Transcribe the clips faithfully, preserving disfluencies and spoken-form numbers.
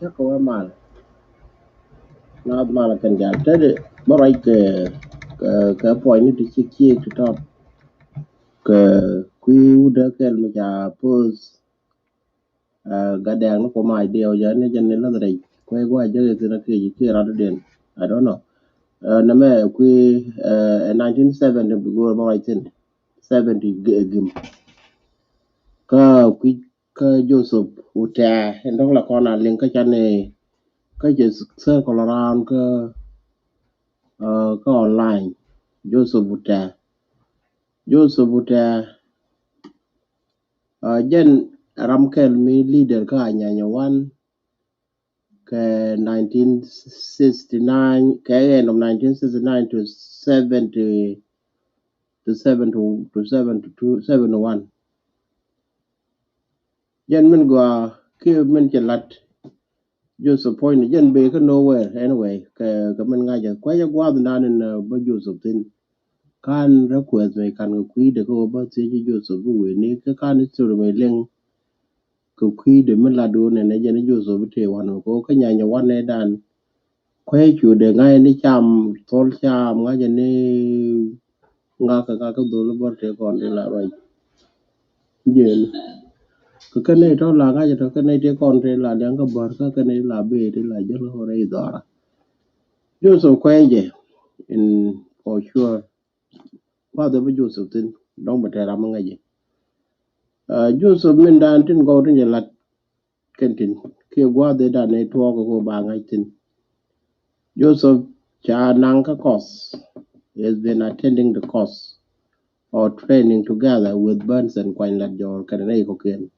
Cä kɛ wä mal. Naath mal kɛn jal tɛt bä ruac kɛ kɛ kɛ puɔ̱ny ni ti ci ciek ti tɔt. Kɛ kui̱ wut dee kɛl mi ca poth. Gat dɛɛŋ ni kuɔm a idea wä jɛ ni jɛ ni läth rɛy kuɛ gua̱a̱c jɛ kɛ thin a kiɛ ji̱ kiɛ rat dɛn. I don't know. Nɛ mɛ kui̱ ɛ nineteen seventy bi go̱o̱r bä ruac thin. Seventy gim. Kä kui̱ kä Joseph wutɛɛ in dɔ̱ŋ la kɔn a liŋ kä can ni kä cɛ circle around kä kä online. Joseph wutɛɛ Joseph wutɛɛ jɛn ram kɛl mi leader kä Anyanya one kɛ nineteen sixty nine kɛ end of nineteen sixty nine to seventy to seventy to seventy two seventy one. Jɛn min gɔaa kiɛ min cɛ lat Joseph puɔ̱nyni jɛn bee kä nowhere anyway kɛ kɛ min ŋa̱cä kuecä gua̱a̱th dan in bä Joseph thin. Kan request mi kan kɛ kui̱dɛ kä wä bä thiec Joseph bi weni kä kan history mi liŋ kɛ kui̱dɛ mi lat wä nɛnɛ jɛn Joseph bi tëë wan wä kɛ wä kä nyanyɛ wan nɛ dan. Kuecä cu dee ŋa̱c ni cam thol cam ŋa̱cä ni ŋa̱kä ŋa̱kä dhol bär tëë kɔn ti la ruac. Jɛn kä kɛn nɛy tɔ̱ la ŋa̱cä tɔ̱ kɛn nɛy tëë kɔn ti la diaŋ kä bär kä kɛn nɛy la bee ti la jäl kä rɛy dhɔra. Joseph kuecä jɛ in for sure. Kuath ɛ bä Joseph thin dɔ̱ŋ bɛ tɛɛr ram mi ŋäc jɛ. Joseph min dan tin gɔw tin jɛ lat kɛn tin kiɛ gua̱a̱th ɛ dan ɛ tuɔɔk ɛ kɛ ba ŋa̱c thin. Joseph ca naŋ kä course. He has been attending the course or training together with Benson Kuany lat jɔɔr kɛn nɛy kɔkiɛn.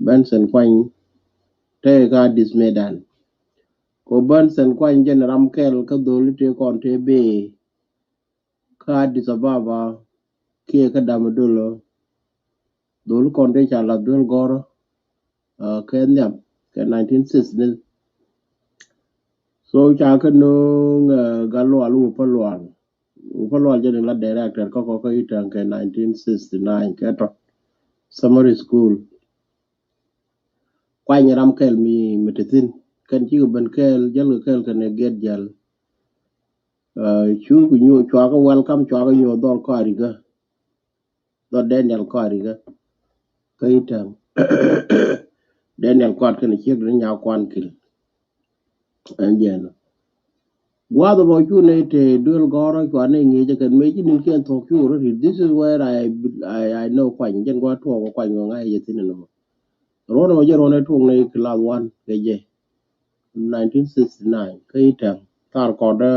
Benson Kuany tëë ka dismay dan. Ko Benson Kuany jɛn ram kɛl kä dholi tëë kɔn tëë bee kä Addis Ababa kiɛ kä Dam Dolo. Dholi kɔn tëë ca lath duel gɔrä kɛ nhiam kɛ nineteen sixty. So ca kä no̱o̱ŋ Gat Lual Wupä Lual. Wupä Lual jɛn in la director kä kɔ kä itäŋ kɛ nineteen sixty nine kɛ tɔt summer school. Kuany ram kɛl mi mi te thin kɛn cikɛ ben kɛl jäl kɛ kɛl kɛn ɛ gɛt jäl. Cu kɛ nyuɔ cua kɛ welcome cua kɛ nyuɔ dhɔr kɔarikä. Dhɔr Daniel kɔarikä kä itäŋ. Daniel kɔat kɛn ciek ni nya kuan kil. Ɛn jɛn guath bɔ cu nɛy te duel gɔrɔ cua nɛy ŋi̱i̱cä kɛn mëë ci ni̱n kiɛn thuɔ̱k cu rɔ rit. This is where I, I, I know Kuany jɛn guath tuɔɔk Kuany ŋɔ ŋa̱c jɛ thin ɛn mɔ. Ruɔ̱n ɛmɔ jɛ ruɔ̱n ɛ tuɔɔk nɛy class one kɛ jɛ. Nineteen sixty nine kä i̱ tɛm thar kɔdä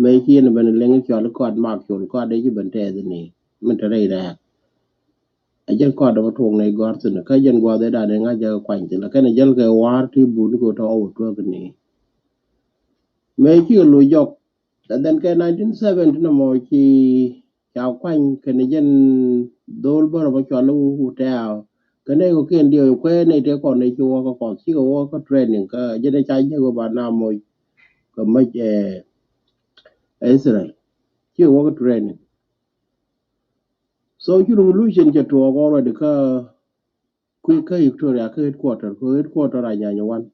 mëë ci yɛn ben liŋ cɔal kɔat mak col kɔat dee ci ben tɛth ni min te rɛy rɛɛk. A jɛn kɔat dee bä tuɔɔk nɛy gɔ̱a̱r thin kä jɛn guath ɛ dan ɛ ŋa̱c jɛ Kuany thin kɛn ɛ jäl kɛ wa̱a̱r ti bun kɛ tɔ ɔ wä tuɔɔk ni. Mëë ci kɛ lo̱c jɔk and then kɛ nineteen seventy nɔmɔ ci ca Kuany kɛn jɛn dhol bärä bä cɔal i̱ Wutɛɛw. Kɛn nɛy kɔ̱kiɛn diɛw i̱ kuɛ nɛy tëë kɔn nɛy ci wä kä kɔth cikɛ wä kä training kä jɛn ca jiäk wä ba na moc kɛ mäc ɛ Israel. Cikɛ wä kä training. So ci revolution cɛ tuɔɔk already kä kui̱ kä Victoria kä headquarter kä headquarter Anyanya one.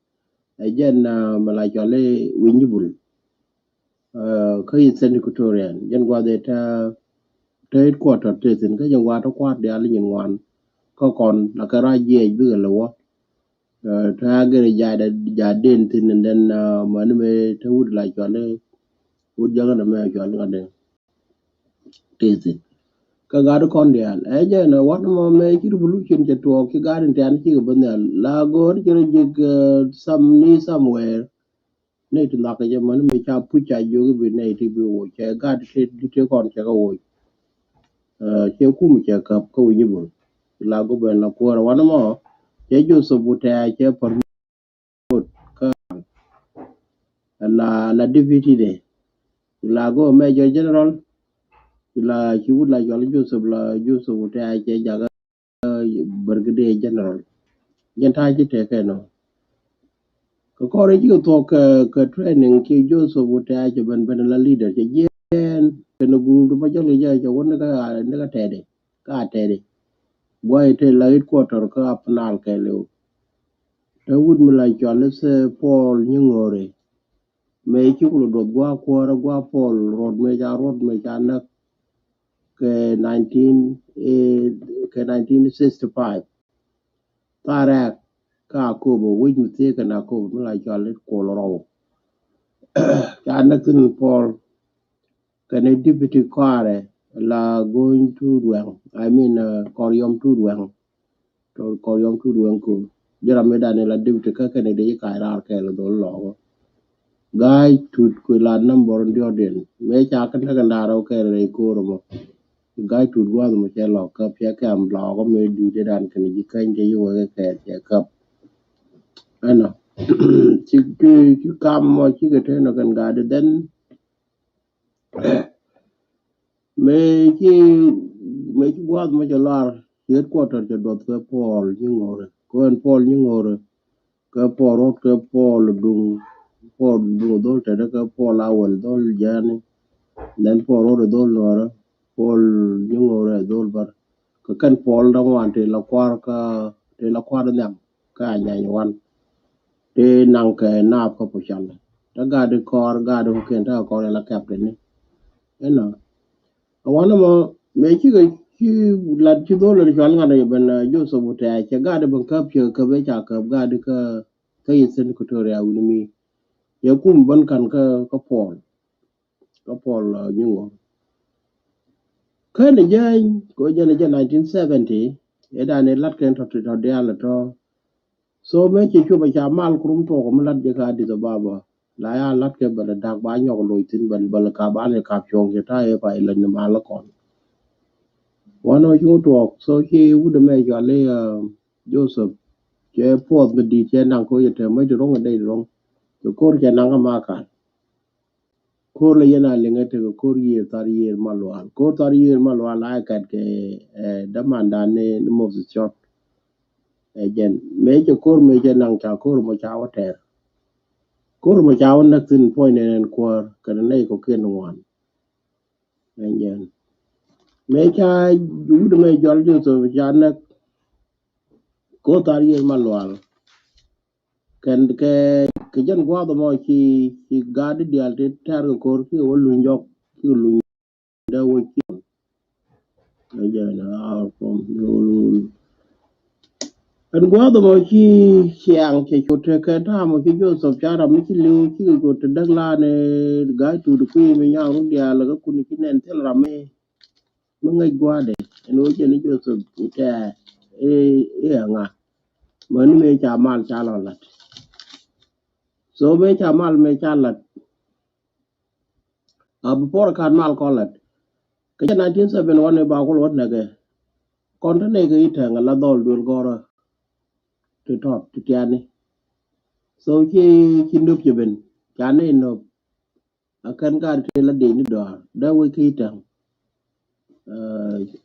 Ɛ jɛn mi la cɔl i̱ Winyibul. Kä Eastern Equatoria jɛn guath ɛ tä tä headquarter te thin kä jɛn guath tä kua̱r diaal nyin ŋuan. Kä kɔn la kä rac jiɛc bikɛ lɛ wä. Tä agɛr ja̱ den thin and then mäni mëë tä wut la cɔl i̱ wut jäkä nɛ mɛ cɔl i̱ ŋa̱t den. Tëë thin kä gat kɔn diaal ɛ jɛn ɛ wat mɔ mɛ ci revolution cɛ tuɔɔk ci gat in tian cikɛ bä nhial la go̱o̱r ci rɔ ji̱k sam ni somewhere. Nɛy ti nhɔakä jɛ mäni mëë ca puc ca jiök i̱ bi nɛy ti bi woc cɛ gat ti ti kɔn cɛ kɛ woc. Cɛ kum cɛ käp kä Winyibul la go̱o̱r ben la kuäärä wat mɔ cɛ Joseph Wutɛɛw cɛ pär kä la la deputy de la go major general la ci wut la cɔl Joseph la Joseph Wutɛɛw cɛ jakä brigadier general. Jɛn ta̱a̱ ci tekɛ nɔ kɛ kɔr ci kɛ thuɔk kɛ training ci Joseph Wutɛɛw cɛ ben ben la leader cɛ jiɛn kɛn group di ma jɔl kɛ jɛ cɛ wun ni kä ni kä tɛɛdi kä a tɛɛdi. Guay te la headquarter kä Upper Nile kɛɛliw. Te wut mi la cɔal i̱ Paul Nyiŋo̱o̱ri. Mëë ci kulɛ duɔth gua̱a̱ kuäärä gua̱a̱ Paul ruɔt mëë ca ruɔt mëë ca näk kɛ nineteen, eh, kɛ nineteen sixty-five. Tha̱a̱ rɛɛk kä Akobo, wec mi thiee kɛn Akobo mi la cɔal i̱ Kuɔl Rɔw. Ca näk thi̱n Paul kɛnɛ deputy kɔaarɛ la Go̱o̱ny Tuut Wɛŋ, I mean, uh, Kɔryɔm Tuut Wɛŋ. Tɔ Kɔryɔm Tuut Wɛŋ Ko̱o̱r. Ji̱ ram mi dan in la deputy kä kɛnɛ dee ji̱ kac raar kɛɛl dhol lɔɔkä. Ga̱a̱c Tuut kui̱ la number in diɔ̱ɔ̱kdiɛn. Mëë ca kɛn tekɛ nda̱a̱r rɛw kɛɛl rɛy ko̱o̱r ɛmɔ. Ga̱a̱c Tuut gua̱a̱th ɛmɔ cɛ lɔɔk käp, cɛ kɛm lɔɔkä mëë dui̱dɛ dan kɛnɛ ji̱ käny kɛ ji̱ wekɛ kɛɛl cɛ käp. Ɛnɔ. Ci, ci, ci kam mɔ cikɛ te nɔ kɛn ga̱a̱dɛ dhɛn. Mëë ci, mëë ci gua̱a̱th mɔ cɛ lar, ci headquarter cɛ duɔth kɛ Paul Nyiŋo̱o̱ri. Kɛ ɣän Paul Nyiŋo̱o̱ri, kɛ Paul Rot, kɛ Paul Duŋ, Paul Duŋ dhol tetdä, kɛ Paul Awel dhol Jani. Then Paul Rot dhol Nuɔrä, Paul Nyiŋo̱o̱ri dhol bär. Kɛ kɛn Paul da̱ŋ wan ti la kua̱r kä, ti la kua̱r nhiam kä Anyany wan. Ti naŋ kɛ naath kä Pucɔl. Te ga̱a̱di kɔɔr, ga̱a̱di kɔ kiɛn te kɔɔr ila kɛp kɛ ni. Inɔ. Awan ɛmɔ mëë cikɛ ci lat ci dhol in cual ŋa̱t in ben, uh, Joseph Utɛɛ cɛ ga̱a̱di ben käp, cɛ käp ëë ca käp ga̱a̱di kä, kä Eastern Equatoria wi̱ni mi. Cɛ kum ben ka̱n kä, kä Paul. Kä Paul, uh, Nyiŋo̱o̱r. Kä ni jääny kɛ jɛn jɛ nineteen seventy, ëë dan ëë lat kɛn tɔ, tɔ diaal tɔ. So mëë ci cup a ca mal kurum tuɔk mi lat jɛ kä Addis Ababa. La ya lat kɛ bɛl da̱k ba nyɔk loc thi̱n bɛl, bɛl ka ba ni kap cuɔ̱ŋ cɛ ta̱a̱ ëë pa ilɛ ni mal kɔn. Wanɔ cuŋ tuɔk, so ci wut ɛmɛ cɔal i̱, uh, Joseph. Cɛ puɔth mi di̱i̱t cɛ naŋ koc ɛ te mäc ti ro̱ŋ ɛ dee ti ro̱ŋ. Cɛ ko̱r cɛ naŋ kä Makal. Ko̱r lɛ yɛn a liŋɛ tekɛ ko̱r yiëër thar yiëër Malual. Ko̱r thar yiëër Malual a ɛ kat kɛ, eh, dämandan ni, ni Moses Cɔt. Ɛ jɛn. Mëë cɛ ko̱r mëë cɛ naŋ ca ko̱r mɔ ca wä tɛɛr. Ko̱r mɔ ca wä näk thi̱n puɔ̱ny nɛn ɛn kuäär, kɛnɛ nɛy kɔ̱kiɛn ŋuan. Ɛ jɛn. Mëë ca wut mëë jɔl Joseph ca näk. Ko̱r thar yiëër Malual. Kɛn kɛ, kɛ jɛn gua̱a̱th ɛmɔ ci, ci ga̱a̱di diaal ti tɛ̈r kɛ ko̱r ki wä luny jɔk, ki luny dee wä ci. Ɛ jɛn a from. Ɛn gua̱a̱th ɛmɔ ci ciaŋ cɛ cot te kɛ ta̱a̱ mɔ ci Joseph ca ram mi ci li̱w cikɛ cot te däk la̱a̱n ɛ ga̱a̱c Tuut kui̱ mi nyaŋ run diaal kä kun ci nɛn thil ram mi. Mi ŋäc gua̱a̱dɛ ɛn ɣöö jɛn i̱ Joseph Utɛɛ i̱, i̱ ɛŋa. Mäni mëë ca mal ca lɔ la̱t. So mëë ca mal mëë ca la̱t. A bi puɔr ka̱n mal kɔn la̱t. Kä jɛ nineteen seventy-one i̱ ba kul wä näkɛ. Kɔn te nɛy kɛ i̱ tɛŋ ala dhɔl duël gɔrä. Ti tɔt ti tiani. So ci, ci nöp ci ben ca nɛy nöp. A kɛn gat ti la dee ni dɔaar dee wec kä i̱ tɛŋ.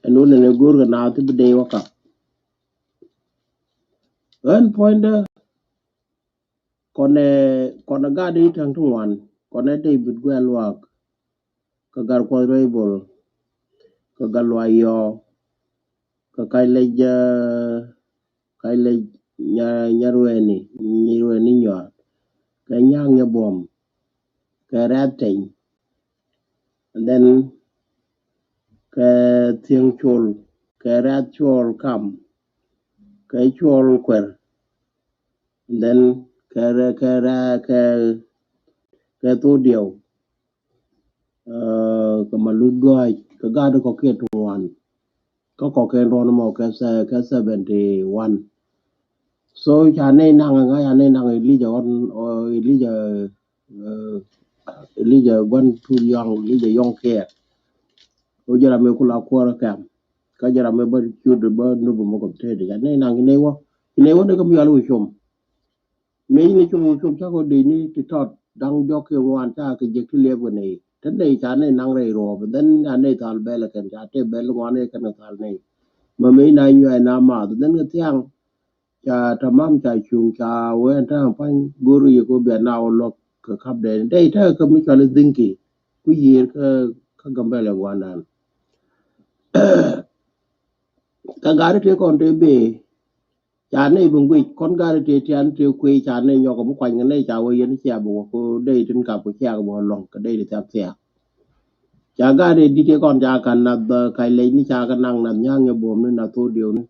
Ɛn wun ɛn ɛ go̱o̱r kɛ naath ti bi dee wä kap. Ɣän puɔ̱nydä kɔnɛ, kɔnɛ gat i̱ tɛŋ ti ŋuan kɔnɛ David Guɛl Luaak. Kɛ Gat Kuɔth Rɛy Bol. Kɛ Gat Luaak Yɔɔ. Kɛ Kac Lec, Kac Lec Nya, Nyaruɛni, Nyaruɛni Nyuaar. Kɛ Nyaak Nyabuɔm. Kɛ Rɛ̈th Teny. And then kɛ Thiäŋ Col. Kɛ Rɛ̈th Col Kam. Kɛ Col Kuɛr. And then kɛ rɛ, kɛ rɛ, kɛ, kɛ Thodiɛw. Kɛ Maluth Gɔac kɛ gat kɔkiɛn ti ŋuan. Kä kɔkiɛn ruɔn mɔ kɛ, kɛ seventy one. So ca nɛy naŋ ŋa ca nɛy naŋ Elijah ɣɔn, Elijah, Elijah gua̱n tuut yɔ̱ŋ, Elijah yɔ̱ŋ kɛɛr. Ɣöö jɛ ram mëë kula kuɔrä kɛm. Kä jɛ ram mëë bä ciöt bä nöp mɔ kɛ tëëdi ca nɛy naŋ ci nɛy wä. Ci nɛy wä ni kä mi yɔal wä com. Mëë ni cop cop cakɔ dec ni ti tɔt da̱ŋ jɔk kɛ ŋuan ca kɛ jek ti liɛp kɛ nɛy. Te nɛy ca nɛy naŋ rɛy ruɔɔp, then ca nɛy thal bɛl kɛn ca tëë bɛl ŋuan kɛn kɛ thal nɛy. Ma mëë na nyuay na math, then kɛ thiaŋ ca tamam ca cuŋ ca wee ta pa̱ny go̱r yɛ kɛ bia na wä luɔk kɛ kap dɛn. Dɛy te kɛ mi cɔal i̱ Dhinki ku yiër kä, kä Gambɛl ɛ guanan. Kä gari tëë kɔn tëë bee. Ca nɛy bi guic kɔn gat tëë tian tëë kuëë ca nɛy nyɔk bi kuany kɛ nɛy ca wä yɛn cia bi wä ko dee tin kap kɛ ciak bi wä luɔ̱ŋ kɛ dee ti thiak thiak. Ca gat ëë dit yɛ kɔn ca kan nath kac lɛc ni ca kɛ naŋ nath nyaŋ yɛ buɔm ni nath thok dieu ni.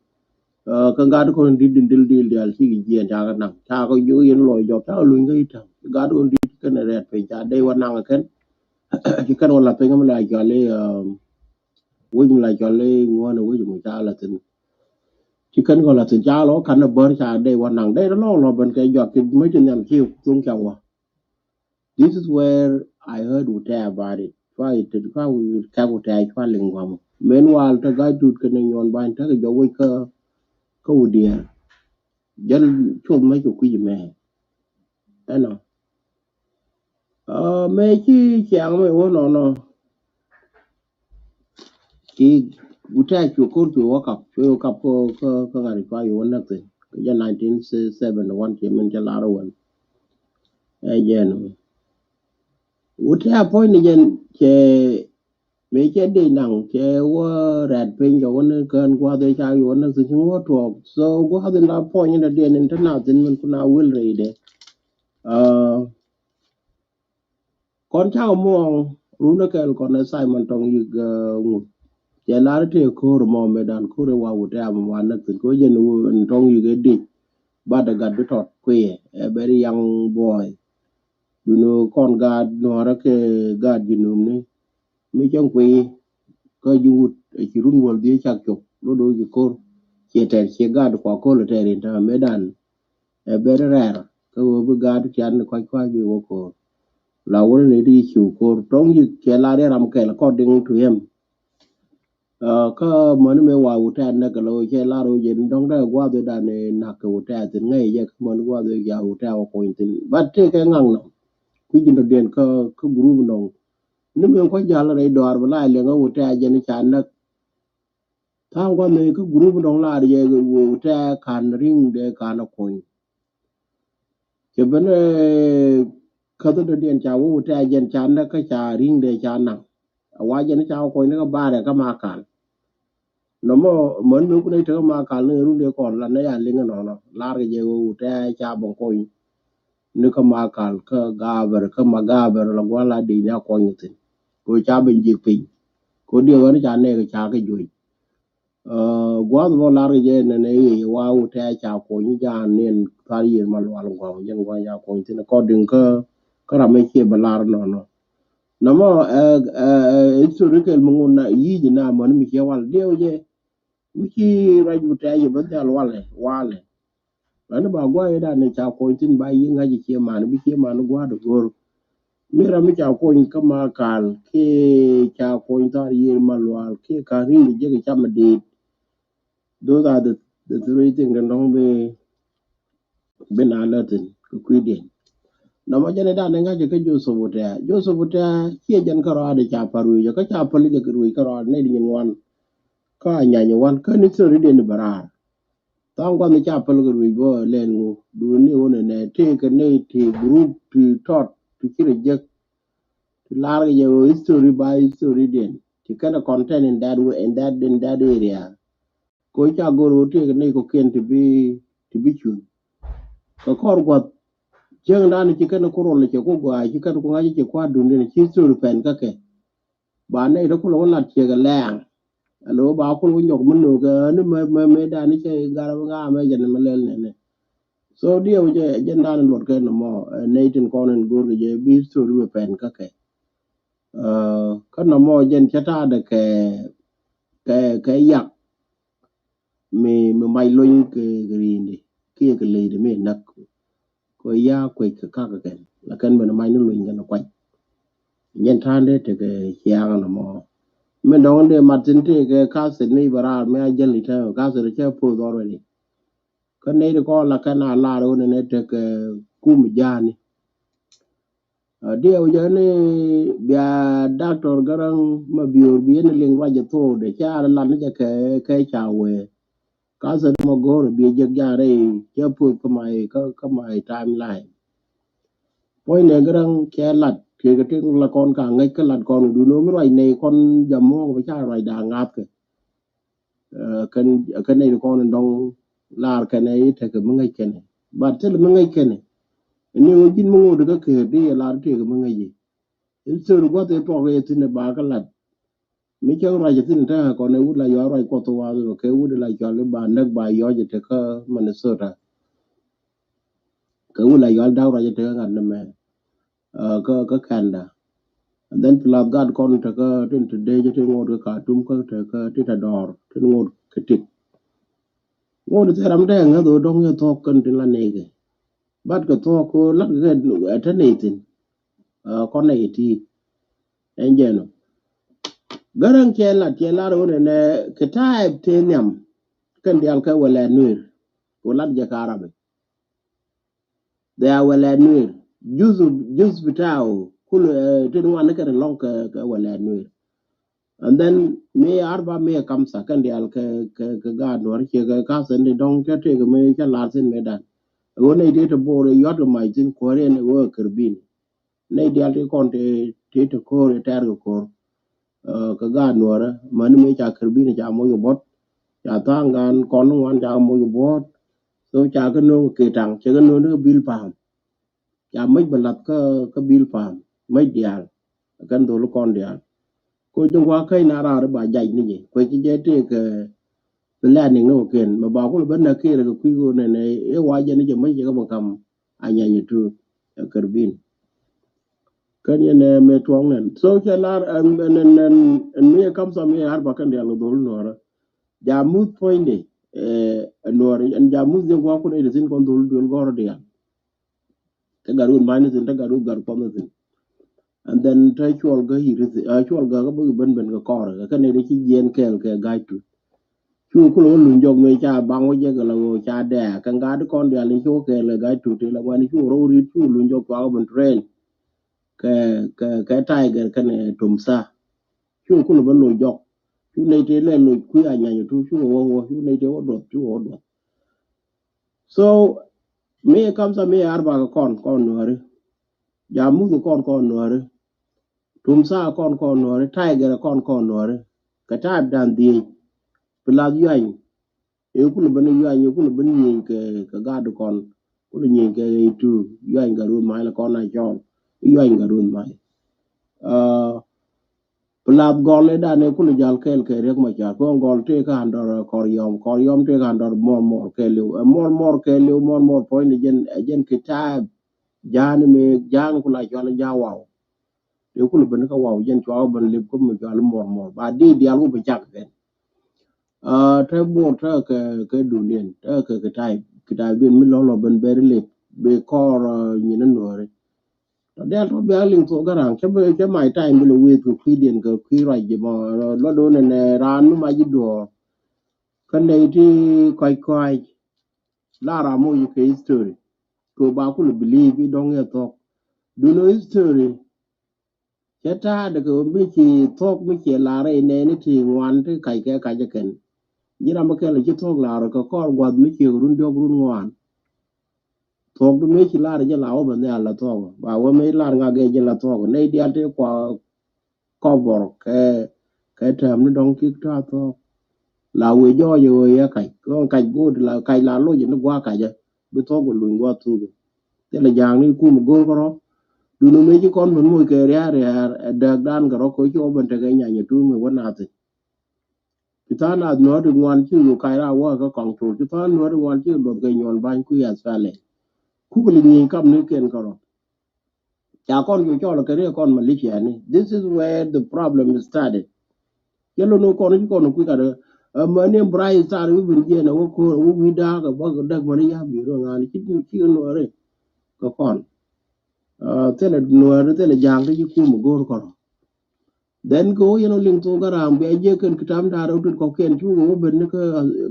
Kä gat kɔn dit din dil dil dial ci kɛ jiɛn ca kɛ naŋ ca kɛ jiök yɛn lɔc jɔk ca kɛ luny kä itam gat kɔn dit kɛn rɛt piny ca dee wä naŋ kɛn. Ci kɛn wä la piny mi la cɔl i̱ wec mi la cɔl i̱ ŋuɔn wec mi ca la thin. Ci kɛn kɔn la thin ca lɔ kan ni bär ca dee wä naŋ dee lɔ lɔ ben kɛ jɔak ci mec ti nhiam ci thuŋ ca wä. This is where I heard wutɛ about it. Cua it cua kɛk wutɛ cua liŋ guam. Meanwhile te ga̱a̱c tut kɛn ni nyuɔn bany te kɛ jɔk wec kä kä wudiɛɛr. Jɛn cuɔth mec kɛ kui̱c mɛ. Ɛnɔ. Mɛ ci ciaŋ mɛ wä nɔnɔ. Ci wutɛ cu ko̱r cu wä kap cu wä kap kä kä ŋa̱t cua cu wä näk thin. Kɛ jɛ nineteen seventy one ci min cɛ lar wän. Ɛ jɛn. Wutɛ a puɔ̱ny ni jɛn cɛ mëë cɛ dee naŋ cɛ wä rɛ̈t piny cɛ wä ni kään gua̱th ëë ca yuɔt ni thi̱n ci wä tuɔɔk. So gua̱th in la puɔ̱ny in dɔ̱diɛn in te na thi̱n min kun a wil rɛydɛ. Kɔn cakɔ muɔɔŋ run ɛ kɛl kɔn ɛ Simon Tɔŋ Yik ŋut. Cɛ lar tëë ko̱r mɔ mëë dan ko̱r ɛ wa wut ɛ am wa näk thi̱n ko̱ jɛn Tɔŋ Yik ɛ dic. Bat ɛ gat bi tɔt kuiyɛ ɛ bɛri yaŋ buɔɔy. Duni kɔn gaat nuɔrä kɛ gaat jinubni mi cäŋ kuiy kä ji̱ wut ci run wäl dhiec cak cop lot do̱ ci ko̱r. Ciɛ tɛr ciɛ gaat kua ko̱l tɛr in täämɛ dan ɛ ben rɛɛr kä ɣöö bi gaat tian kɔc kua̱c bi wä ko̱r. La wä ni di ci ko̱r Tɔŋ Yik cɛ la riɛr ram kɛl according to him. Kä mäni mëë wa wutɛ näk kɛ lo̱ cɛ lar wä jɛ ni dɔ̱ŋ dee gua̱a̱th dan ni nak kɛ wutɛ thin ŋäc jɛ kä mäni gua̱a̱th wä ja wutɛ wä kony thin. But tëë kɛ ŋaŋ nɔ kui̱ ji̱n dɔ̱diɛn kä kä group nɔŋ ni mëë kua̱c jal rɛy dɔaar bi la liɛŋ kä wutɛ jɛ ni ca näk. Tha̱a̱ŋ gua̱a̱th ni kä group nɔŋ lar jɛ wutɛ kan ri̱ŋ dee kan kony. Cɛ ben käth dɔ̱diɛn ca wä wutɛ jɛn ca näk kä ca ri̱ŋdɛ ca naŋ. A wa jɛn ca wä kɔcni kä barɛ kä Makal. Nɔmɔ män mi kun i̱ tekä Makal ni rundɛ kɔn la nɛ ya liŋ nɔnɔ lar kɛ jɛ wä wutɛ ca bä kɔny. Ni kä Makal kä Gabɛr kä Magabɛr la gua̱n la di̱c ni a kɔny thin. Ko ca ben ji̱k piny. Ko diɛ wä ni ca nɛk ca kɛ juɔc. Gua̱a̱th bä lar kɛ jɛ nɛnɛ i̱ wa wutɛ ca kuɔny ja̱a̱n niɛn thar yiëër ma lual gua̱a̱m jɛn gua̱a̱m ca kuɔny thin according kä kä ram mi ciɛ bä lar nɔnɔ. Nɔmɔ historical mi ŋun na yic na män mi ciɛ wal diɛw jɛ mi ci ruac wutɛ jɛ bä dhal walɛ walɛ. Lani ba gua̱a̱th dan ni ca kuɔny thin ba yiëë ŋa̱c ciɛ man bi ciɛ man gua̱a̱th go̱r. Mi ram mi ca kuɔny kä Makal kiɛ ca kuɔny thar yiëër ma lual kiɛ ka ri̱ŋ jɛ kɛ cam dit. Those are the, the three things that don't be been alerting kɛ kui̱diɛn. Nɔmɔ jɛn dan ni ŋa̱c kä Joseph Otea. Joseph Otea ciɛ jɛn kä rɔaadɛ ca par wi̱i̱ jɛ kä ca päl jɛ kɛ rui̱ kä rɔaadɛ ni di nyin wan. Kä a nyany wan kä ni thori diɛn ni bɛ raar. Tha̱a̱ŋ gua̱n ni ca päl kɛ rui̱ bä lɛn ŋu duuni ni wun ni nɛ tëë kɛ ni ti group ti tɔt ti ci rɛ jek. Ti lar kɛ jɛ ɣöö history ba history diɛn ti kɛn a content in that way in that in that area. Ko ca go̱r ɣöö tëë kɛ ni kɔ̱kiɛn ti bi ti bi cuny. Kɛ kɔr gua̱th cieŋ dan ci kɛn a ku rol cɛ ku gɔaa ci kɛn ku ŋa̱c cɛ kua̱r duŋdiɛn ci history pɛn kä kɛ. Ba nɛy ti kulɛ wä lat ciek ɛ lɛɛŋ. Alo ba kul wä nyɔk mi no̱o̱k ɛ ni mɛ mɛ mɛ dan ni cɛ gal ɛ ŋa mɛ jɛn mɛ lɛl nɛnɛ. So diɛ wä jɛ jɛn dan luɔt kɛ nɔmɔ nɛy tin kɔn in go̱o̱r kɛ jɛ bi history bɛ pɛn kä kɛ. Kä nɔmɔ jɛn cɛ ta̱a̱dɛ kɛ kɛ kɛ yak. Mi mi mac lony kɛ ri̱i̱ndi kiɛ kɛ leydi mi näk. Kɛ ya kuec kɛ kak kɛn la kɛn ben mac ni lony kɛn kuac. Nyɛn ta̱a̱n dee tekɛ ciaŋ nɔmɔ. Mi dɔ̱ŋ dee mat thin tekɛ kathit mi bɛ raar mi a jäl i̱ täämɛ kathit cɛ poth already. Kä nɛy ti kɔn la kɛn a lar ɣöö nɛnɛ tekɛ kum ja̱a̱ni. Diɛw jɛ ni bia Doctor Garaŋ ma biöör bi yɛn liŋ ruac jɛ thok dee ca lat ni jɛ kɛ kɛ ca wee. Kathit ma go̱o̱r bi jek ja̱a̱n rɛy cɛ puɔth kä my kä my timeline. Puɔ̱ny nɛ Garaŋ cɛ lat kiɛ kɛ tin la kɔn ka ŋäc kä lat kɔn dun mi ruac nɛy kɔn jam muɔ̱ɔ̱k bi ca ruac da̱a̱ ŋa̱thkɛ. Kɛn kɛn nɛy ti kɔn in dɔ̱ŋ lar kɛnɛ i̱ tekɛ mi ŋäc kɛnɛ. But thil mi ŋäc kɛnɛ, ni ɣöö ji̱n mi ŋot kä ker di yɛ lar tekɛ mi ŋäc i̱. History gua̱th i̱ tuɔk i̱ thi̱n i̱ ba kä lat. Mi cä ruac i̱ thi̱n i̱ tekɛ kɔn i̱ wut la yɔal ruac Kuɔth i̱ wath i̱ kɛ wut i̱ la cɔal i̱ ba näk ba yɔc i̱ tekä Minnesota. Kɛ wut la yɔal da̱k ruac i̱ tekä ŋa̱t ni mɛ. Kä kä Canada. And then plus gat kɔn tekä tin te dee jɛ tin ŋot kä Khartoum kä tekä tin te dɔɔr tin ŋot kä tik. Ŋot thil ram te ŋäth ɣöö dɔ̱ŋ yɛ thuɔ̱k kɛn tin la nɛy kɛ. But kɛ thuɔ̱k kä lat kɛ te nɛy thi̱n. Kɔn nɛy ti ɛn jɛ nɔ. Gäräŋ cɛ lat cɛ lat ɣöö nɛnɛ kɛ ta̱a̱ te nhiam kɛn diaal kɛ wɛlɛ nueer. Kɛ lat jɛ ka Arabi. They are wɛlɛ nueer. Jus jus bitaw kul tin wan kɛ lɔŋ kɛ kɛ wɛlɛ nueer. And then mi arba mi kamsa kɛn dial kɛ kɛ kɛ gaat nuɔr cɛ kɛ kasen di dɔŋ cɛ tëk mi cɛ lar sin mi dan. Ɣöö nɛy ti te bor yɔt kɛ mac thin kuɔr yɛn ɣöö kɛ kɛrbin. Nɛy dial ti kɔn ti ti te koor tɛr kɛ koor. Kɛ gaat nuɔrä mani mi ca kɛrbin ca moc kɛ buɔt. Ca thaŋ gan kɔn ŋuan ca moc kɛ buɔt. So ca kɛ no̱o̱ŋ kɛ taŋ cɛ kɛ no̱o̱ŋ kɛ bil pa̱a̱m. Ca mäc bɛ lath kä kä bil pa̱a̱m mäc diaal. Kɛn dhol kɔn diaal. Ko jɛ wa käc na raar ba jac ni jɛ kuɛ ci jɛ tëëk. Bi lɛɛt niŋ ni wä ken mɛ ba kul ben na kiɛɛr kɛ kui̱ ɣöö nɛn ɛ wa jɛ ni jɛ mäc jɛ kä bä kam. A nyany tu ɛ kɛrbin. Kɛn yɛn ɛ mɛ tuɔŋ nɛn so cɛ lar ɛn ɛn ɛn ɛn mi ɛ kam sa mi ɛ ar ba kɛn diaal kɛ dhol nuɔrä. Jamuth puɔ̱nyde ɛ nuɔrä ɛn jamuth jɛ gua̱a̱k kun ɛ di thin kɔn dhol duel gɔrä diaal. Te gat ruth ma̱a̱ny ni thin te gat ruth gat kuɔth ni thin. And then te cuɔl gä yiri thin cuɔl gä kä bäk ben ben kɛ kɔr kɛ kɛn ni ci jiɛn kɛɛl kɛ ga̱a̱c tut. Cu kul wä luny jɔk mëë ca baŋ wä jɛ kɛ la ɣöö ca dɛɛ kɛ gat kɔn dial ni cu kɛɛl kɛ ga̱a̱c tut ti la wan cu rɔw rit cu luny jɔk cuak ben train. Kɛ kɛ kɛ tiger kɛn tumtha. Cu kul bä loc jɔk. Cu nɛy tëë lɛ loc kui̱ a nyany tut cu wä wä cu nɛy tëë wä duɔth cu wä duɔth. So mi kamsa mi arba kɛ kɔn kɔn nuɔri. Jamuth kɔn kɔn nuɔri. Tumtha kɔn kɔn nuɔri tiger kɔn kɔn nuɔri. Kɛ ta̱a̱p dan dhieec. Pi lath yuany. Ëë kulɛ ben yuany ëë kulɛ ben nyieny kɛ kɛ gat kɔn. Kulɛ nyieny kɛ ëë tu yuany gat ruth mac la kɔn a cɔl. Yuany gat ruth mac. Pi lath gɔl ëë dan ëë kulɛ jal kɛɛl kɛ riɛk ma car kɔn gɔl tëë kä andɔr kɔr yɔm kɔr yɔm tëë kä andɔr mɔr mɔr kɛɛliw ɛ mɔr mɔr kɛɛliw mɔr mɔr puɔ̱ny ni jɛn ɛ jɛn kɛ ta̱a̱p. Ja̱a̱n mi ja̱a̱n kula cɔal ja̱a̱ waw. Tëë kulɛ ben kä waw jɛn cua ben lip kä mi cɔal mɔr mɔr ba di dial ku bi cak kɛn. Te bor te kɛ kɛ duniɛn te kɛ kɛ ta̱a̱p kɛ ta̱a̱p diɛn mi lɔlɔ ben bɛri lip bi kɔr nyin nuɔri. Tɔ dial tɔ bia liŋ thok garaŋ cɛ bi cɛ my time bi lɛ weth kɛ kui̱diɛn kɛ kui̱ ruac ji̱ mɔ. Luɔt do̱n ɛnɛ raan mi mac ji̱ duɔɔr. Kä nɛy ti kɔc kɔc la ram moc kɛ history. Kɛ ba kulɛ believe i̱ dɔ̱ŋ yɛ thok. Duno history. Cɛ ta̱a̱dɛ kɛ mi ci thok mi ci lar i̱ nɛy ni ti ŋuan ti kac kɛ kac kɛn. Ji̱ ram mi kɛl ci thok lar kɛ kɔr guath mi ci run diɔk run ŋuan. Thok di mi ci lar jɛ la wä bɛ nhial la thok ba wä mi lar ŋak gɛ jɛ la thok nɛy dial ti kua kɔbɔr kɛ kɛ tɛm ni dɔŋ kik ta̱a̱ thok. La wee jɔɔc ɛ wee yɛ kac kɛ kac go̱o̱t la kac la loc ni gua̱a̱ kac ɛ bi thok wä luny gua̱a̱ thuk. Thilɛ ja̱a̱ŋ ni kum go̱o̱r kärɔ. Duni mi ci kɔn ben moc kɛ ria̱a̱r ria̱a̱r ɛ dääk dan kärɔ kɛ ci wä ben tekɛ nyany ɛ tuumi wä nathi. Ci tha̱a̱ŋ nath nuɔ̱ɔ̱t i̱ ŋuan ci yu kac raar wä kä kɔŋ tuur ci tha̱a̱ŋ nuɔ̱ɔ̱t i̱ ŋuan ci luɔth kɛ nyuɔn ba̱ny kui̱ athpɛlɛ. Kuk li nyieny kam ni kiɛn kärɔ. Ca kɔn cu cɔl kɛ riek kɔn Malaysia ni. This is where the problem started. Cɛ lon wä kɔn ci kɔn kui̱ kat. Mani bright star wi̱ bin jiɛn wä ko̱r wä wi̱ da̱a̱k bä däk mani ya̱ bi̱i̱r wä ŋa̱a̱n ci ci nuɔri. Kɛ kɔn thilɛ nuɔri thilɛ ja̱a̱ŋ ti ci kum go̱o̱r kɔn. Then kɛ wä yɛn wä liŋ thok gara̱a̱ŋ bia jiɛ kɛn kitam da̱a̱r wä tut kɔkiɛn ci wä ben ni kä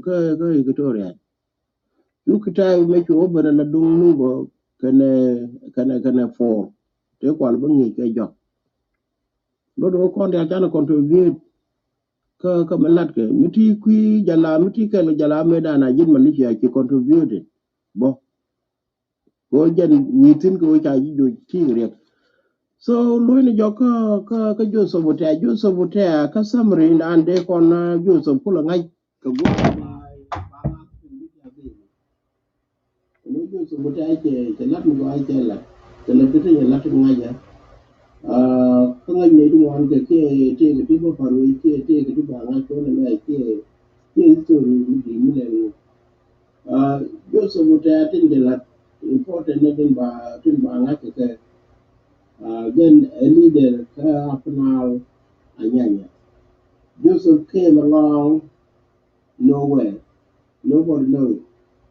kä kä Equatoria. Cu kitai mɛ cu wä ben la duŋ nuŋ bä kɛnɛ kɛnɛ kɛnɛ four. Te kual bä ŋi̱i̱c kɛ jɔk. Lot wä kɔn dial canɛ contribute. Kä kä mi lat kɛ mi ti kui̱ jala mi ti kɛl jala mɛ dan a ji̱n Malaysia ci contribute. Bä. Kɛ wä jɛn wi̱i̱ thi̱n kɛ wä ca ji̱ joc ti̱i̱ŋ riɛk. So luɔ̱cni jɔk kä kä kä Joseph Otea Joseph Otea kä summary dan dee kɔn Joseph kulɛ ŋa̱c kɛ gua̱a̱th. Joseph bä tɛ̈ cɛ, cɛ la̱t mi gɔaa cɛ la̱t. Cɛ la̱t kɛ tëë cɛ la̱t ti ŋa̱c ɛ. Kä ŋa̱c nɛy ti ŋuan kɛ kiɛ tëëkɛ ti bä pa̱r wec kiɛ tëëkɛ ti ba ŋa̱c kɛ wä nɛ mɛ kiɛ, kiɛ history mi di̱i̱t mi lɛl ŋu. Joseph bä tɛ̈ tin cɛ la̱t important ni tin ba, tin ba ŋa̱c kɛ kɛ. Jɛn ɛ leader kä Upper Nile Anyanya. Joseph came along nowhere. Nobody know it.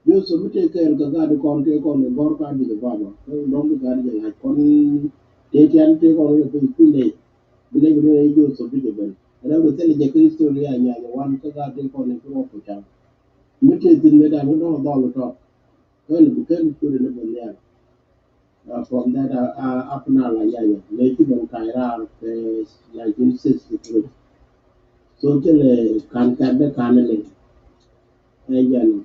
Joseph mi tëë kɛɛl kɛ gaat kɔn tëë kɔn kɛ gɔ̱r ka Addis Ababa. Kä dɔ̱ŋ bi gaat jɛ ŋa̱c kɔn tëë tian tëë kɔn kɛ piny kui̱ nɛy. Bi nɛy bi nɛy Joseph bi jɛ ben. Rɛw bi thil jɛ kä history Anyanya wan kä gaat tëë kɔn kɛ ruɔk kɛ cam. Mi tëë thi̱n mëë dan kä dɔ̱ŋ dhɔl tɔ̱. Kä ni bi ken kuri ni bi nhial. From that Upper Nile Anyanya mëë ci ben ka̱c raar kɛ nineteen sixty-three. So thilɛ ka̱n kɛ̈t dee ka̱n ni liŋ. Ɛ jɛn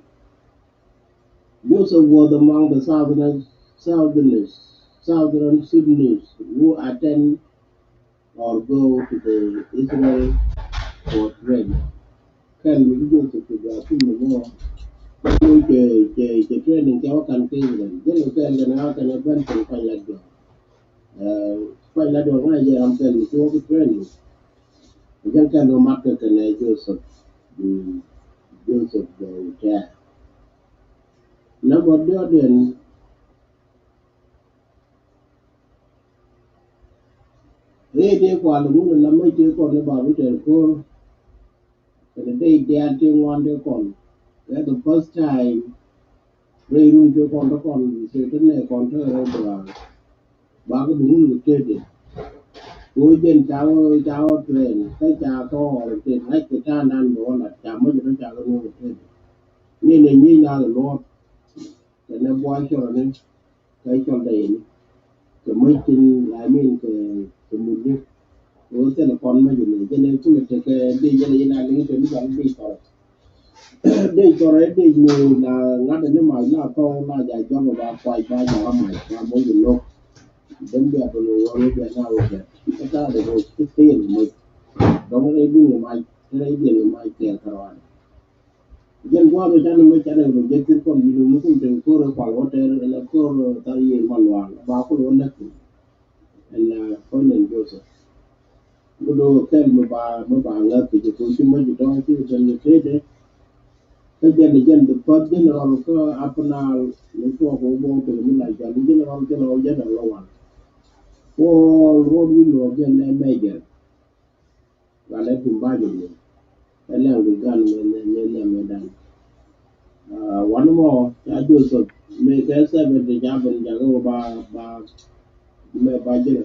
Joseph was among the southern, southerners, southern Sudanese who attend or go to the Israel for training. Kɛl mi ti Joseph ti gɔaa kum ni mɔ. Ni cɛ, cɛ, cɛ training cɛ wä kan kɛ Israel. Jɛn kɛ kɛl kɛn a kɛn a ben kɛn kuany lat jɔk. Kuany lat jɔk ŋa̱ jɛ ram kɛl mi ti wä kɛ training. Jɛn kɛl mi mat kɛ kɛn a Joseph. Joseph jɛ wä tɛɛ. Number diɔt diɛn. Rɛy dee kual ŋun la mec tëë kɔn ni ba bi tɛr ko̱r. Kɛn dee diaal tëë ŋuan tëë kɔn. Kɛ the first time rɛy run tëë kɔn tëë kɔn tëë tëë nɛ kɔn tëë rɛy duaar. Ba kɛ bi ŋun kɛ tëë dee. Kɛ ɣöö jɛn ca wä, ca wä train kä ca kɛ ɣɔr tëë ŋa̱c kɛ ta̱a̱ nan bɛ wä lat ca mec tëë ca kɛ ŋun kɛ tëë dee. Ni nɛ nyiec na kɛ luɔt. Kɛnɛ buay cɔrɔni kɛ cɔl dɛyni kɛ mäc tin la min kɛ, kɛ mutni. Kɛ ɣöö thilɛ kɔn mäc ni jɛn ɛ kulɛ tekɛ di jɛn ɛ yɛn a liŋ kɛ mi kɔn di cɔrɔ. Di cɔrɔ ɛ di mi la ŋa̱t ni mac la thɔw la ja jɔk ba kuac ba ja ram mac ba moc ni nok. Däm bia bä ni wä ni bia na wä bia kä ta̱a̱ dɛ rɔ ti thil mäc. Dɔ̱ŋ rɛy duŋ ni mac ti rɛy diɛn ni mac kɛɛl kärɔani. Jɛn gua̱a̱th ɔ canɛ mɛ canɛ kɛ jɛ thir kɔn wi̱i̱ ni kum te ko̱r ɛ kual wä tɛr ɛn ɛ ko̱r thar yiëë ma luaal ba kul wä näk thi̱n. Ɛn ɛ kɔn ɛn Joseph. Bi do̱o̱k kɛl mi ba, mi ba ŋäth kɛ jɛ ko̱r ci mɛ ji̱ tɔ̱ŋ ci kɛ ben ni tëëdɛ. Kä jɛn ɛ jɛn the first general kä Upper Nile ni tuɔɔk kɛ wä buɔ̱k pil mi la jɔal ni general jɛn ɛ wä jɛn ɛ lɔ wal. Kuɔɔl ruɔt wi̱i̱ luɔɔk jɛn ɛ major. Wan ɛ tim ba jɛ diɛ ɛ lɛŋ bi gan mɛ, mɛ, mɛ, mɛ, mɛ dan. Wan mɔ ca Joseph mi kɛ seventy ca ben jakä wä ba, ba, mɛ ba jɛ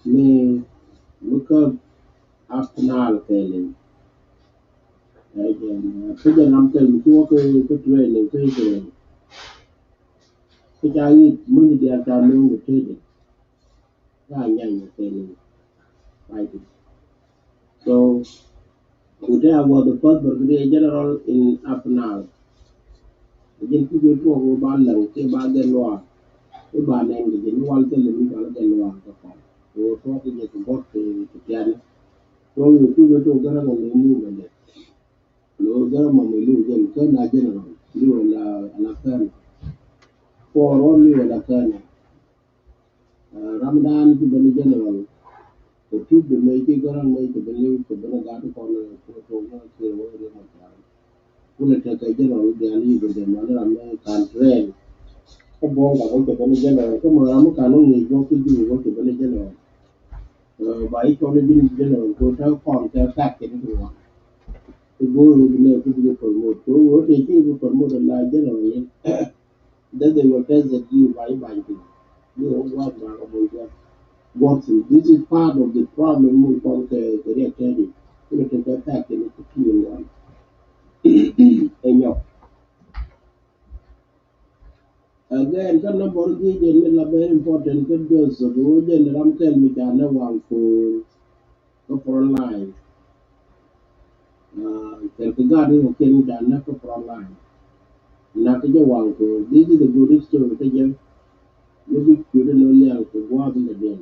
mi, mi kä Upper Nile kɛɛliw. Kä jɛ nam kɛl mi ci wä kä, kä training kä Israel. Kä ca ŋi̱i̱c mi ni diaal ca nööŋ kɛ tëëdɛ. Ka nyany kɛn fighting. So, Utea was the first brigadier general in Upper Nile. Jɛn kuc wä tuɔɔk wä ba läŋ kɛ ba gɛn luaak. Wä ba nɛn kɛ jɛn wal kɛ lemi ba gɛn luaak kɛ kɔn. Wä tuɔɔk kɛ jɛ kɛ gɔt kɛ, kɛ tiani. Tuɔɔk wä kuc wä tuɔɔk gɛrɛ kɛ lemi bɛ lɛ. Lo gɛrɛ mɔ mɛ liw jɛn kä na general liw la, la kɛn. Kuɔɔr wä liw la kɛn. Ram dan ci ben general. Kɛ tup di mɛ ci garaŋ mɛ ci ben liw ci ben gat kɔn kɛ tɔŋ mɛ ci wä ri mɔ car. Kulɛ tekɛ general dial yi ben jɛ mɔ ni ram mɛ kan train. Kä buɔŋ gat wä ci ben general kä mɔ ram mɛ kan wä ŋi̱i̱c wä ki ji̱ wä ci ben general. Ba yi cɔl yi bin general ko ta kɔn kɛ tak kɛ ni wan. Ti go̱o̱r wä bi nɛ ku bi promote ko wä te ci bi promote la general ni. Then they will test that you by by thing. You know what, what thing. This is part of the problem we call the, the reactivity. You know, to get back in the two in one. Ɛ nyɔk. Again, kä number three jɛn mi la very important kä Joseph wä jɛn ram kɛl mi ca nɛ waŋ ko̱o̱r. Kä front line. Cɛl kɛ gat ni kɛ kɛn ca näk kä front line. Nak kɛ jɛ waŋ kɛ this is a good history kä jɛ. Ni bi cuɛ ni nɔ nhial kɛ gua̱a̱th in the day.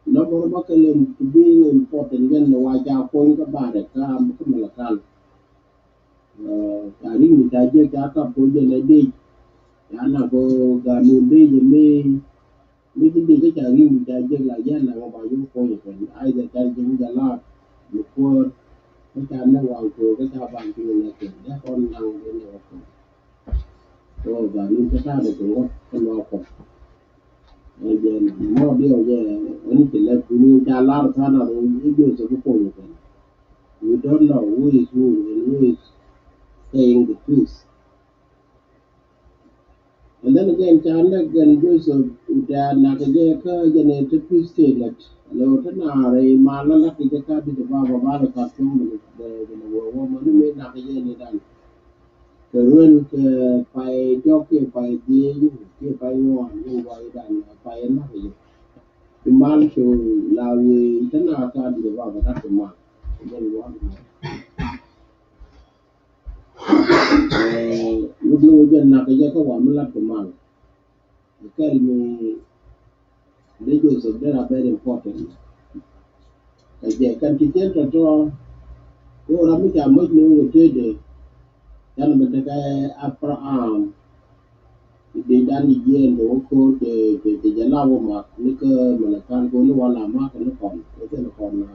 Number ba kɛ lem to being important jɛn ni wa ca kony kä barɛ kä am kä Malakal. Ca ring ni ca jɛ ca kap kony jɛ lɛ dec. Ca nak kɛ ganun dee jɛ mi, mi ci dee kä ca ri̱w ca jek la yɛn nak ba yuk puɔ̱ny kɛn. Ai jɛ ca jek mi jɛ lat mi kuäär. Mi ca nɛ waŋ kuäär kä ca ban pi̱ny nɛ kɛn. Jɛ kɔn naŋ dee nɛ wä kuäär. So ganun ca ta̱a̱ dee kɛ wä kä lɔ kuäär. Ɛ jɛ mɔ diɛw jɛ ɛn ci lɛ kuni ca lar tha̱a̱n a rɔ i̱ Joseph i̱ puɔ̱ny kɛn. We don't know who is who and who is saying the truth. And then again, ca näk gɛn Joseph, ca nak jɛ kä jɛ ni ti Tuesday lät. Lɛ wä ti naar i̱ mal la lat kɛ jɛ ka di jɛ ba ba ba lɛ ka tuɔ̱ŋ bɛ bɛ lɛ wä wä mɔ ni mi nak jɛ ni dan. Kɛ ruel kɛ pay diɔk kɛ pay dhiec kɛ pay ŋuan ni wä i̱ dan pay nak jɛ. Ti mal cu la wee ti naar ka di jɛ ba ba lat ti mal. Jɛ ni wä ti mal. Wut ni wä jɛn nak kɛ jɛ kä wa mi lat kɛ mal. Kɛl mi dee Joseph dee ra very important. Kɛ jɛ kɛn ti jɛn tɔtɔ. Ko ram mi ca moc ni wä tëëdɛ. Can mi tekɛ Abraham. Ti dee dan i̱ jiɛɛn kɛ wä ko̱r kɛ kɛ jɛ la wä mak ni kä mɛlɛkan ko ni wä la mak ni kɔn. Ni kɛn kɔn na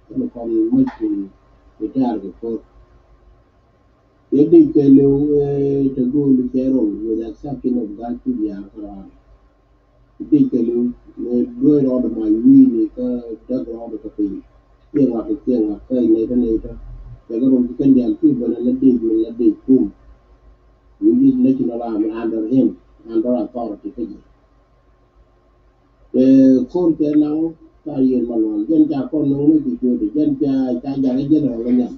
kɛn kɔn moc ti ti tɛɛr kɛ ko̱r. Yɛ dec kɛ liw, eh, te go̱o̱l kɛ rol, with the exception of Gatkuc Yaar kä raan. Yɛ dec kɛ liw, ni duec rɔɔdɛ mac wi̱i̱ni kä däk rɔɔdɛ kä piny. Ciɛ ŋak, ciɛ ŋak, kä nɛy kä nɛy kä. Cɛ kɛ rol kɛ kɛn diaal ti ben la dec, min la dec kum. Which is national army under him, under authority kä jɛ. Kɛ ko̱r kɛ naŋ ka Yiëër Malual, jɛn ca kɔn nöŋ mi kɛ ciötdɛ, jɛn ca, ca jakä jɛn rɔl kä nhiam.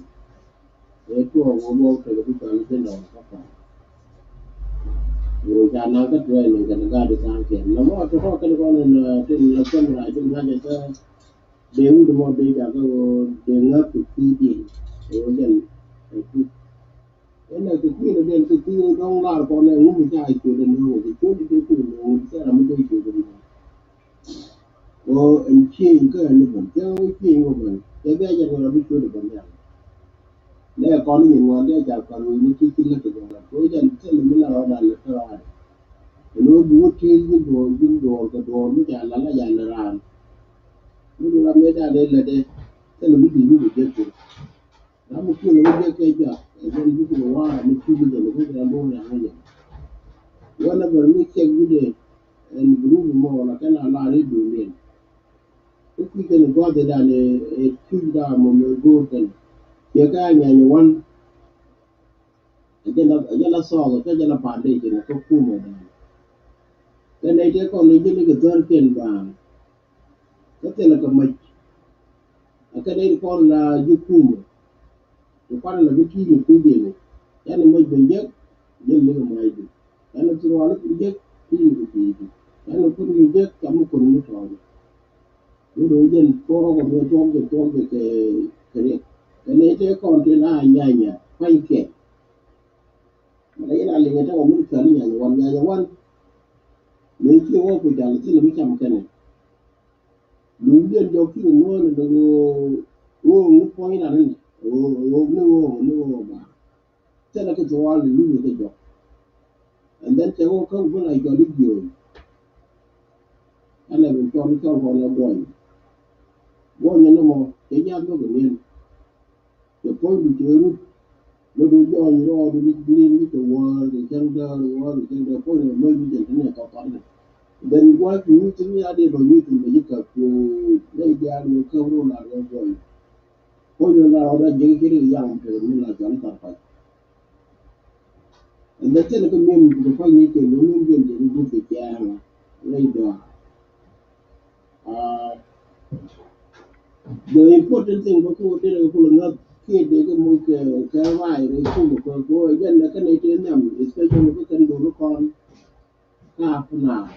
Ɛ tuɔɔk wä bä tekɛ bi cɔl jɛn rɔl kä kɔn. Wä ca naŋ kä training kɛn gaat di tha̱a̱ŋ kɛn. Nɔmɔ tɔ̱tɔ̱ kɛn kɔn in, eh, tin la kɛn ra jɛn ŋa̱c ɛ kä dee wut mɔ dee jakä wä dee ŋäk kɛ kui̱diɛn. Wä jɛn ɛ kui̱. Ɛn ɛ kɛ kui̱n ɛ den kɛ kui̱n dɔ̱ŋ lar kɔn ɛ ŋum ca ciöt ɛn ɣöö kɛ ciöt dee kui̱n ɛ ŋum ca ram mi dee ciöt ɛn ɣöö. Ɣöö ɛn cieŋ kä ɛn ni ben cɛ ɣöö cieŋ wä ben cɛ bia jɛ ŋuan bi ciöt ɛ ben nhial. Nɛ kɔn nyin ŋuan dee ca kɔn wee ni ti ci lät ɛ ben lat kɛ ɣöö jɛn thil mi la rɔɔdan ni thil rɔɔdɛ. Ɛn ɣöö bi wä ti̱i̱l ji̱ duɔɔr ji̱ duɔɔr kɛ duɔɔr mi ca lal a jal ni raan. Mi du ram mi ca dee lät ɛ thil mi di̱i̱t mi bi jek pur. Ram mi kuël mi jek kɛ jɔak ɛ jɛn buk mi wa̱a̱ mi cuc mi jɛn buk rɛm buk rɛm mi jɛn. Wɛn a bɛr mi cɛk wi̱dɛ ɛn group mɔ wala kɛn a lar i̱ duŋdiɛn. I̱ kui̱ kɛn gua̱th i̱ dan ɛ cuc dan mɔ mi go̱o̱r kɛn. Ciɛ kɛ a nyany wan. Ɛ jɛn a, ɛ jɛn a thɔɔk kä jɛn a pa̱a̱n dee jɛn kä kumɛ dan. Kɛn ɛ jɛ kɔn i̱ jɛn i̱ kɛ thär kɛn baaŋ. Kä thilɛ kɛ mac. Ɛ kɛn i̱ kɔn la ji̱ kumɛ. Ti kuan la bi ti̱i̱ ni kui̱diɛn i̱. Yan i̱ mac ben jek, jɛn ni kɛ mac di. Yan i̱ thurɔal i̱ jek, ti̱i̱ ni kɛ pi̱i̱ di. Yan i̱ kun ni jek, cam i̱ kun ni tɔɔni. Ni do̱ jɛn tuɔɔk ɔ mi tuɔɔk jɛ tuɔɔk jɛ kɛ, kɛ riɛk. Kɛn i̱ tɛ kɔn ti la nyanya, pa̱ny kɛn. Mɛ la yɛn a liŋɛ tɛ kɔ mi ti kɛn i̱ nyanya wan, nyanya wan. Mëë ciɛ wä ku jal thilɛ mi cam kɛn i̱. Luŋdiɛn jɔk cikɛ ŋuäänɛ ni ɣöö ɣöö ni puɔ̱ny ran ni ɣöö ni ɣöö ni ɣöö ba. Thilɛ kɛ thuɔɔl ni luŋ kɛ jɔk. And then cɛ ɣöö kä wun a jɔl i̱ jiööny. Ɛn ɛ bi cɔl i̱ cɔl kɔn ɛ guɔny. Guɔny ɛn ɛmɔ cɛ jath bä kɛ ni̱en. Cɛ puɔ̱nydu cɛ rut. Lotdu jɔɔny rɔɔdu ni ni ni cɛ wäär cɛ cäŋ däär wäär cɛ cäŋ däär puɔ̱nydu mec ni cɛ ti ni tɔtɔt ni. Then gua̱a̱c cu wi̱i̱ thi̱n ni a dee lɔ wi̱i̱ thi̱n bɛ ji̱ käp cu ley diaal wee käp run a run guɔny. Puɔ̱nydu na rɔɔdɛ jiäk ci rik yaŋ te ni la jɔl i̱ thar pac. And the thing kä mi̱em kɛ pa̱ny ni kɛ lo̱ŋ ni mi̱em jɛ ni gup kɛ cɛɛŋ rɛy dɔaar. The important thing bä ku dee kɛ kulɛ ŋäth kiɛ dee kɛ muc kɛ kɛ raay rɛy kum kɛ kɛ jɛn kɛ nɛy tëë nhiam, especially kä kɛn do̱r kɔn. Ka kuna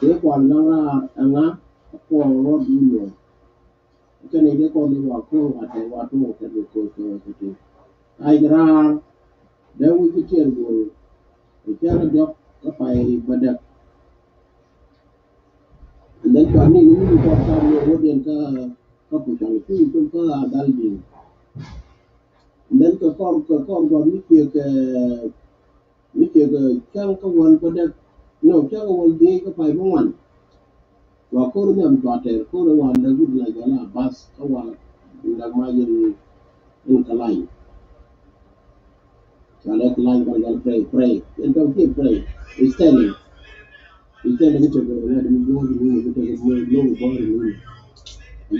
kɛ kual na raar ɛŋa kuɔl rɔɔd wi̱i̱ luɔ̱c. Kɛn i̱ jɛ kɔn i̱ wa ko̱r wa tɛk wa tuɔɔk kɛn i̱ ko̱r kɛ wä kɛ tëë. Ay kɛ raar dee wi̱c kɛ tiɛɛr go̱o̱r kɛ tiɛɛr kɛ diɔ̱k kä pay bädäk. And then kɔn ni ni ni kɔn kam ni wä diɛn kä kä pucɔl kui̱ kä kä a dal di̱n. And then kɛ kɔr kɛ kɔr gɔn ni kiɛ kɛ Mi ciɛ kɛ cäŋ kä wäl bädäk. No, cäŋ kä wäl dhiec kä pay bä ŋuan. Wa ko̱r nhiam cua tɛɛr ko̱r ɛ wa lɛ wut la jɔl a bath kä wa lɛ mac in, in kä lany. Cua lɛ kä lany kɔn jɔl pray, pray. In tɔŋ kiɛ pray. Instead, instead mi cɛ gɛ wä di mi go̱o̱r ni mi cɛ gɛ lo̱ go̱o̱r ni.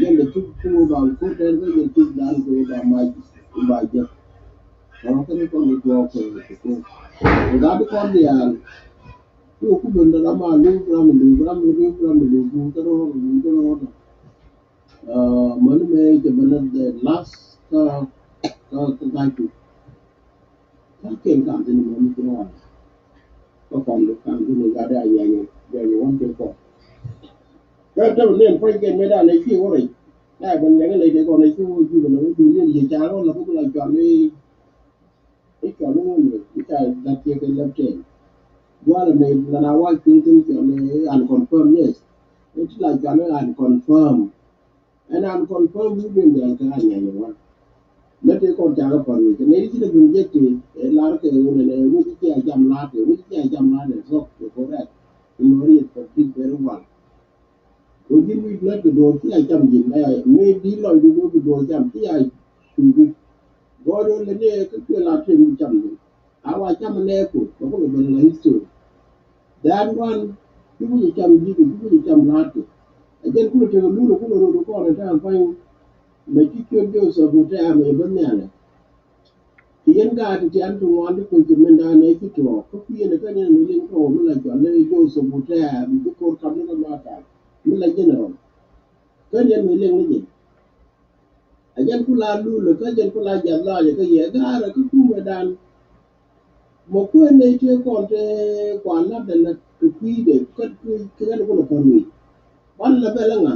Jɛn de tuk tuk ba ko̱r tɛɛr kä jɛ tuk dan ko ba mac ba jɛ. Kɔn kä ni kɔn ni tuɔɔk kɛ kɛ ko̱r. Ŋa bi kɔn diaal. Ku ku ben dɔl ama li̱w ram li̱w ram li̱w ram li̱w ku kä rɔɔd li̱w kä rɔɔd. Mäni mëë jɛ ben the last kä kä kä ga̱cu. Kä ken kam thin mäni jɛ wan. Kä kɔn di kam thin gat a nyanyɛ nyanyɛ wan kɛ kɔn. Kä tɛm nen puɔ̱ny kɛn mëë dan ɛ ci wä rɛy. Na ben nyɛ kɛ lɛy dee kɔn ɛ ci wä ji̱ ben ɛ wä duun nin yɛ ca rɔɔd la ku la cual i̱ I̱ cɔl i̱ ŋun i̱ ca lat ciek i̱ lɛp tɛn. Dualɛ ni lan a wac piŋ thin cɔl i̱ unconfirm, yes. I̱ ti la cɔl i̱ unconfirm. Ɛn unconfirm i̱ ben dial kɛ a nyany wan. Lät i̱ kɔn cakɛ pɔn wi̱c kɛ nɛy ti ci dee ben jek ti i̱ lar kɛ ŋun ɛn ɛ wi̱c i̱ cia jam lat i̱ wi̱c i̱ cia jam lat i̱ thok i̱ correct. I̱ nɔri i̱ thok ti very well. Kɛ ji̱n wi̱c lät kɛ duɔ̱ɔ̱r ci a cam ji̱n ɛ mëë di lɔcdu duɔ̱ɔ̱r kɛ duɔ̱ɔ̱r cam ci a cuŋ wi̱c. Gɔɔr ɣöö lät ni ɛ kä cuɛ la tëë mi cam ji̱n a wa cam nɛɛku bɛ kulɛ ben la history. That one ci wi̱c cam ji̱n ci wi̱c cam la̱a̱t kɛ. Ɛ jɛn kulɛ tekɛ lul ɛ kulɛ rot kɔn ɛ ta̱a̱ pa̱ny. Mɛ ci ciöt Joseph wut tɛ̈ɛ̈ mɛ ben nhialɛ. Ti yɛn gaat ti tian ti ŋuan ti kuec ti mindan ɛ ci tuɔɔk kä kui̱ yɛn ɛ kä yɛn mi liŋ tuɔɔk mi la cual ni Joseph wut tɛ̈ɛ̈ mi ci ko̱r kap ni kä matal mi la general. Kä yɛn mi liŋ ni jɛ. Ɛ jɛn ku la lul kä jɛn ku la jath lɔac kä yɛ gaarɛ kä kumɛ dan. Mɔ kuëë nɛy tëë kɔn tëë kua la̱t dɛ la̱t kɛ kui̱dɛ kä kui̱ kɛ kɛn kulɛ kɔn wi̱i̱. Ban la bɛl ŋa.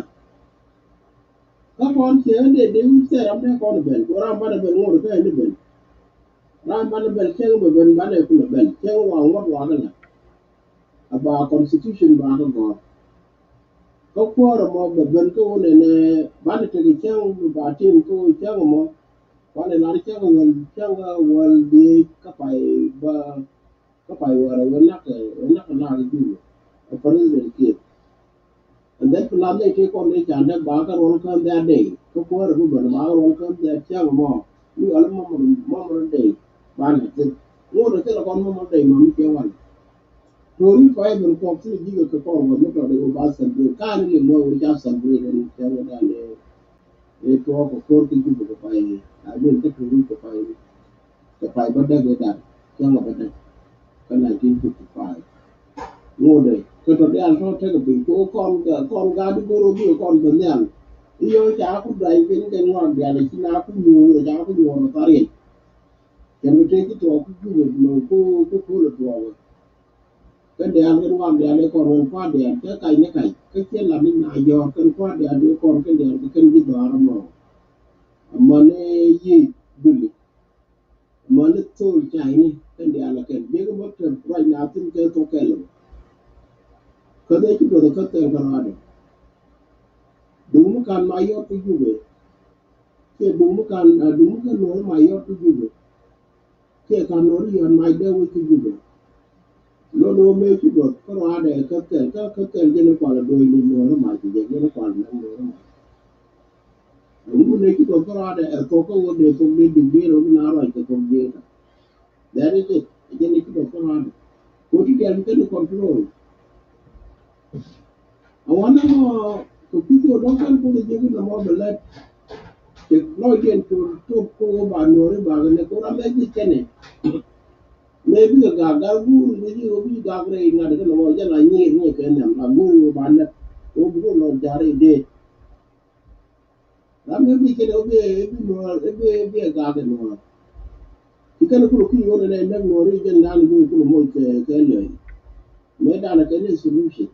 Kä kɔn ciɛ ɣän dee dee wi̱c thɛɛr ram dee kɔn bɛl kɛ ram banɛ bɛl ŋot kä ɣän dee bɛl. Ram banɛ bɛl cäŋ bɛ ben banɛ kulɛ bɛl cäŋ wa ŋuɔ̱t wa kɛ la̱t. A ba constitution ba kɛ gɔ̱r. Kä kuäärä mɔ bɛ ben kä wun ɛnɛ banɛ tekɛ cäŋ bi ba tim kä wun cäŋ mɔ. Kuanɛ lar cäŋ wäl cäŋ wäl dhiec kä pay bä kä pay wäl ɛ wä nak ɛ wä nak ɛ nak ɛ juul ɛ president kiɛ. And then plan nɛy tëë kɔn ni ca näk ba kä ruɔl kään that day kä kuäärä bi ben ba kä ruɔl kään that cäŋ mɔ. Mi ɣal mɔmɔ mɔmɔ day ba näk thin. Ŋot ɛ thilɛ kɔn mɔmɔ day mɔ mi ciɛ wan. Tori pa i̱ ben kuɔk thil ji̱ kɛ kɔr wä mi tɔt i̱ wä ba celebrate ka ni liŋ wä wä ca celebrate ni cɛ wä dan i̱ tuɔɔk kɛ ko̱r ki ji̱ kɛ pay. A ben kä tori kɛ pay kɛ pay bä däk i̱ dan cɛ wä bä däk. Kä nineteen fifty five ŋot dee kä tɔt diaal tɔt tekɛ piny ko kɔn kɔn gaat i̱ go̱r wä bi kɔn ben nhial. I̱ yɔ ca ku duay ben kɛ ŋuak diaal i̱ ci na ku nyuur ca ku nyuur ɛ thar yɛn. Cɛn kɛ tëë ci tuɔɔk ku jukɛ lo̱o̱ ku ku ko̱l ɛ tuɔɔk. Kä diaal kɛn wam diaal ëë kɔn wän kua̱r diaal kä kac ni kac kä ciɛ lat ni na jɔɔr kɛn kua̱r diaal ëë kɔn kɛn diaal kä kɛn ji̱ dhɔaar ɛmɔ. Amäni yiëë duli amäni thol cayni kɛn diaal ɛ kɛn jiäk ɛmɔ tɛm ruac na thin kɛ thok kɛl ɛmɔ. Kä dhɛ ci duɔth kä thɛl kä rɔadɛ. Duŋ mi kan ma yɔt kä jupɛ. Kiɛ duŋ mi kan duŋ mi kan nuɔr ma yɔt kä jupɛ. Kiɛ ka nuɔri yɔn mac dee wec kä Jubɛ. Lon ɣöö mëë ci duɔth kä ruaadɛ kä kɛl kä kä kɛl jɛn i̱ kual i̱ do̱c ni nuɔri mac i̱ jɛ jɛn i̱ kual i̱ nɛm nuɔri mac. Ɛŋu mëë ci duɔth kä ruaadɛ ɛ thok kä ɣöö dee thok dee dik dee rɔ bi na ruac kɛ thok dee kä. That is it. Ɛ jɛn i̱ ci duɔth kä ruaadɛ. Kɛ ɣöö ti diaal bi kɛn i̱ control. Awanɛ mɔ kɛ kui̱c ɣöö dɔ̱ŋ kɛn Kuoth ɛ jiäk inɔ mɔ bɛ lät. Cɛ lɔcdiɛn col tok ko ɣöö ba nuɔ̱ɔ̱ri ba kɛ nɛ ko ram ɛ ji̱ cɛnɛ. Mëë bikɛ gak gal guur ŋi̱ci ɣöö bi gak rɛy ŋa̱t kɛn mɔ jɛ la nyiir ni kɛ nhiam la guur ɣöö ba nɛ ɣöö bi ko lɔc ja̱r i̱ dee. Ram ëë bi kɛn ɛ bi ɛ bi nuɔɔr ɛ bi ɛ bi ɛ gak ɛ nuɔɔr. Ci kɛn ɛ kulɛ kui̱ ɣöö nɛ nɛ näk nuɔɔr i̱ jɛn da̱a̱n bi kulɛ moc kɛ kɛ lɛy. Mëë da̱a̱n ɛ kɛn ɛ solution.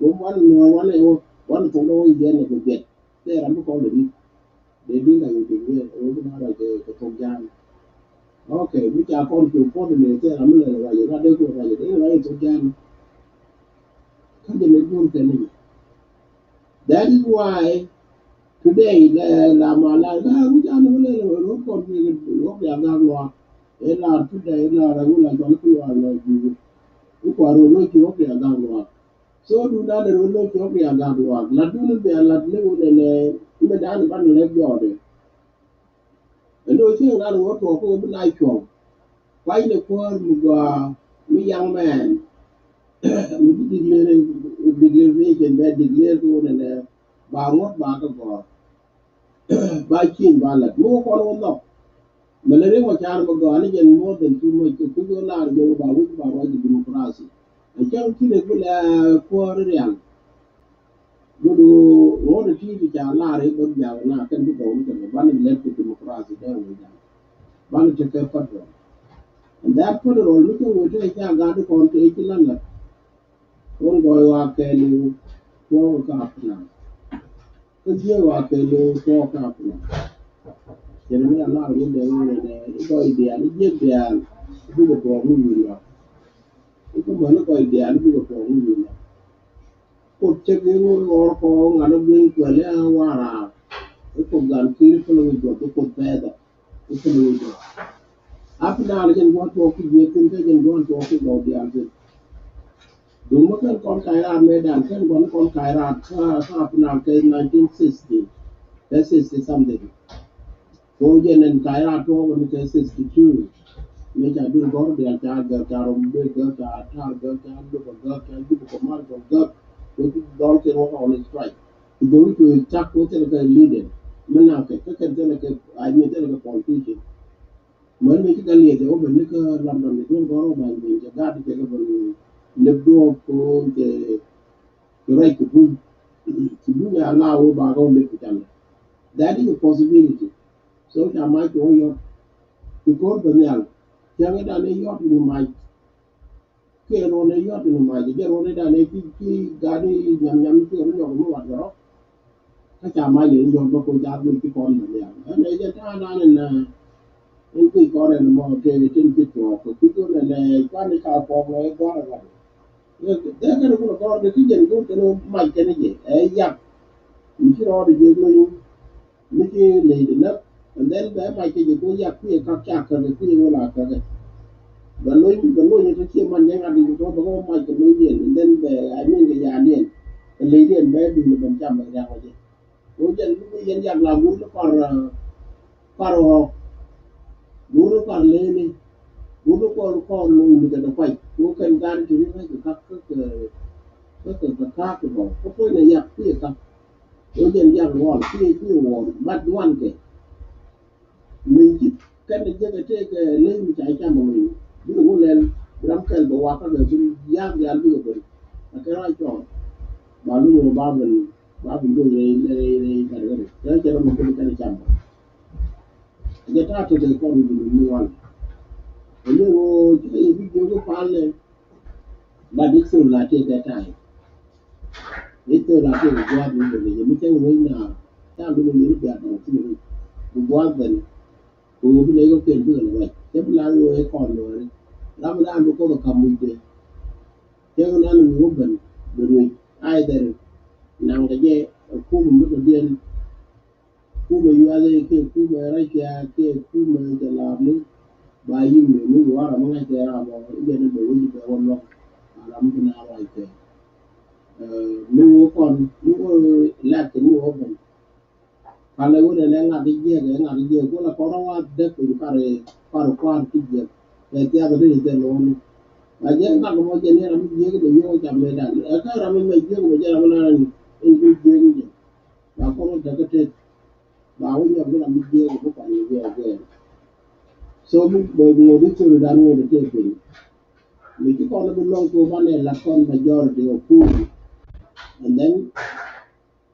Ɣöö wanɛ nuɔɔr wanɛ ɣöö wanɛ thok dee ɣöö yɛn ɛ bi biɛt. Thɛɛ ram bi kɔn lɛ ri. Dee di la ɣöö dee wiɛn ɣöö bi na ruac kɛ thok ja̱a̱n. Ok, mi ca kɔn cu puɔ̱t ni thɛɛ ram mi lɛ ruac ɛ ruac dee kulɛ ruac ɛ dee ruac ɛ thok ja̱a̱n. Kä jɛ lɛ guur kɛn ni. That is why today lɛ la ma la la ru ca ni lɛ lɛ ru kɔn ni ru ya gak luak. Ëë lar tuth dɛ, ëë lar a wun la jɔl ku luaak lɔ ji̱. I̱ kua rol lo̱c ci wä pia gak luaak. So dun dan rol lo̱c ci wä pia gak luaak. Lat dun in bia lat ni wun ɛnɛ, imɛ dan in ban lɛp jɔɔdɛ. Ɛn ɣöö cieŋ ran ɣöö tuɔɔk kä ɣöö bi na cuɔ̱ŋ. Kuany ni kuäär mi gɔaa mi young man. Mi bi declare, declaration bɛ declare kä ɣöö nɛnɛ ba ŋuɔ̱t ba kä gɔ̱r. Ba cieŋ ba lät mi wä kɔn wä nhɔk. Mɛ lɛ riŋ wä car mi gɔaa ni jɛn more than two months kɛ kui̱ wä lar jɛ wä ba wec ba ruac kɛ democracy. Ɛ cäŋ ci rɛ bi lɛ kuäär rial. Gudu ŋuɔ̱t ti ti ca lar i̱ bä biak na kɛn bi gɔw ni kɛn ban lɛt kɛ democracy dee wee jam. Ban tekɛ federal. And that federal mi kɛ wee tekɛ ca gat di kɔn kɛ i̱ ci lan lat. Kɔn gɔy wa kɛɛliw tuɔɔk kä apna. Kä jiɛ wa kɛɛliw tuɔɔk kä apna. Cɛ ni mi a lar wun dee wun dee i̱ gɔy diaal i̱ jiɛ diaal i̱ bukɛ tuɔɔk mi wi̱i̱ lɔ. I̱ kä män i̱ gɔy diaal i̱ bukɛ tuɔɔk mi wi̱i̱ lɔ. Kuoth cɛ gee ŋot ɣɔr kɔ ŋa̱t ɔ gui̱ny kuɛl i̱ a waraa. I̱ Kuoth gan ki̱i̱r i̱ päl wi̱c duɔth i̱ Kuoth pɛɛth ɔ i̱ päl wi̱c duɔth. A pi daal jɛn gua̱n tuɔɔk ki jiɛk thi̱n kä jɛn gua̱n tuɔɔk ki gɔw diaal thi̱n. Duŋ mi kɛn kɔn kac raar mëë dan kɛn gua̱n kɔn kac raar kä kä a pi daal kɛ nineteen sixty kɛ sixty something. Ko jɛn ɛn kac raar tuɔɔk ɛn kɛ sixty two. Mëë ca dul gɔ̱r diaal ca gɛr ca rɔm bek gɛr ca tar gɛr ca luk a gɛr ca jup kɔ mal kɔ gɛr. Ko ci dɔl kɛ rɔk on strike. Ci dɔl kɛ cak ko thil kɛ leader. Mɛ na kɛ kɛ kɛ thil kɛ, I mean, thil kɛ politician. Mɛ ni ci ka liɛth jɛ wä bɛ ni kä London ni dul gɔ̱r wä ba ni jɛ gat jɛ kɛ bɛ ni lep duɔk ko jɛ rɛc kɛ buny. Kɛ buny a la wä ba kɛ wä lep kɛ can. That is a possibility. So ca mac kɛ wä yɔt. Ci ko̱r bɛ nhial. Cäŋ i̱ dan i̱ yɔt ni mac. Kiɛ ruɔn i̱ yɔt ni mac. Jɛ ruɔn i̱ dan i̱ ci ci gat i̱ nyam nyam i̱ ci kɛ rɔ nyɔk mi wat kɛ rɔ. Kä ca mac i̱ yɔt bä koc ca guic ci kɔn bɛ nhial. Ɛn ɛ jɛ ta̱a̱ dan in in kui̱ kɔn in mɔ tëë tin ci tuɔɔk kɛ kui̱ duɔn in ɛ kuan i̱ ca pɔk lɔ i̱ gua̱r i̱ gat. Dee kɛn i̱ kun i̱ kɔn i̱ ki jɛn go̱o̱r kɛn i̱ mac kɛn i̱ jɛ ɛ yak. Mi ci rɔɔd i̱ jɛ lo̱ny. Mi ci ley di näk, and then bɛ mac kɛ jɛ ko yak kui̱ ɛ kak ca käk ɛ kui̱ ɛ wä la käk ɛ. Bɛ lony bɛ lony ɛ tɔ ciɛ man jɛ ŋa̱t di tɔ bɛ kɛ wä mac kɛ lony diɛn, and then bɛ I mean kɛ ya̱a̱n diɛn kɛ ley diɛn bɛ duun ɛ ben cam bɛ ria̱k wä jɛ. Ko jɛn bi yɛn yak la gur ni kɔr kɔr ɣɔk gur ni kɔr leni gur ni kɔr kɔr lony ni kɛ dɔ kuac ko kɛn gar ti ni ŋa̱c kɛ kak kä kɛ kä kɛ kak kɛ kɔ kä puɔ̱ny ɛ yak kui̱ ɛ kak. Wä jɛn jak ruɔl kiɛ kiɛ wuɔɔr bat duan kɛ. Min ci kɛn jiäk ɛ tëëk ɛ leny mi ca cam ɛ ŋuny. Bikɛ wä lɛl bi ram kɛl bɛ wak kä kɛ bi yak diaal bikɛ ben. Ɛ kɛ ruac cɔɔl ba luny wä ba ben ba ben duɔl rɛy rɛy rɛy gat gat rɛy cɛ rɔ mi kɛn kɛn cam bä. Ɛ jɛ ta̱a̱ tëëk ɛ kɔn bi luny mi wan. Ɛ leny wä ci kɛ yɛ bi jiök wä pal lɛ. But it's still not take that time. Ni thil la tëë kɛ gua̱a̱th mi bɛ lec mi cäŋ wec na ta̱a̱ mi lec ni biak dɔ̱ŋ thil wec. Bi gua̱a̱th ben kɛ ɣöö bi lec kɛ kuën bikɛ lɛ wec cä bi la ɣöö ɛ kɔn luɔ̱ɔ̱ri. Ram mi la mi koth ɛ ka̱m wi̱cdɛ cäŋ na ni mi wä ben bɛ ruec. Either naŋ kɛ jɛ ɛ kum mi kɛ diɛn Kumɛ U S A kiɛ kumɛ Russia kiɛ kumɛ jɛ la̱a̱p ni ba yi̱m ni mi wara mi ŋa̱c kɛ ram ɔ i̱ jɛ ni bɛ wec bɛ wä lɔk. A ram mi kɛ na ruac kɛ mi wä kɔn mi wä lɛk kɛ mi wä ben. Palɛ wä nɛ nɛ ŋa̱k i̱ jiɛk ɛ ŋa̱k i̱ jiɛk wä la kɔn rɔ wa dek piny kar kar kua̱r ti jiɛk. Kɛ thiath ri jɛ lɔni a jɛ ŋa̱k mɔ jɛ ni ram mi jiɛk bɛ yio̱w jam mɛ dan ɛ kä ram mi mɛ jiɛk bɛ jɛ ram mi na in jiɛk jɛ. Ba kɔn wä däk kä tet ba wä nyɔk mi ram mi jiɛɛk mi kɔn mi jiɛɛk jiɛɛk. So mi bɛ ŋot i̱ thöri dan ŋot i̱ tëë piny. Mi ci kɔn bi luɔŋ kɛ banɛ lat kɔn majority of poor. And then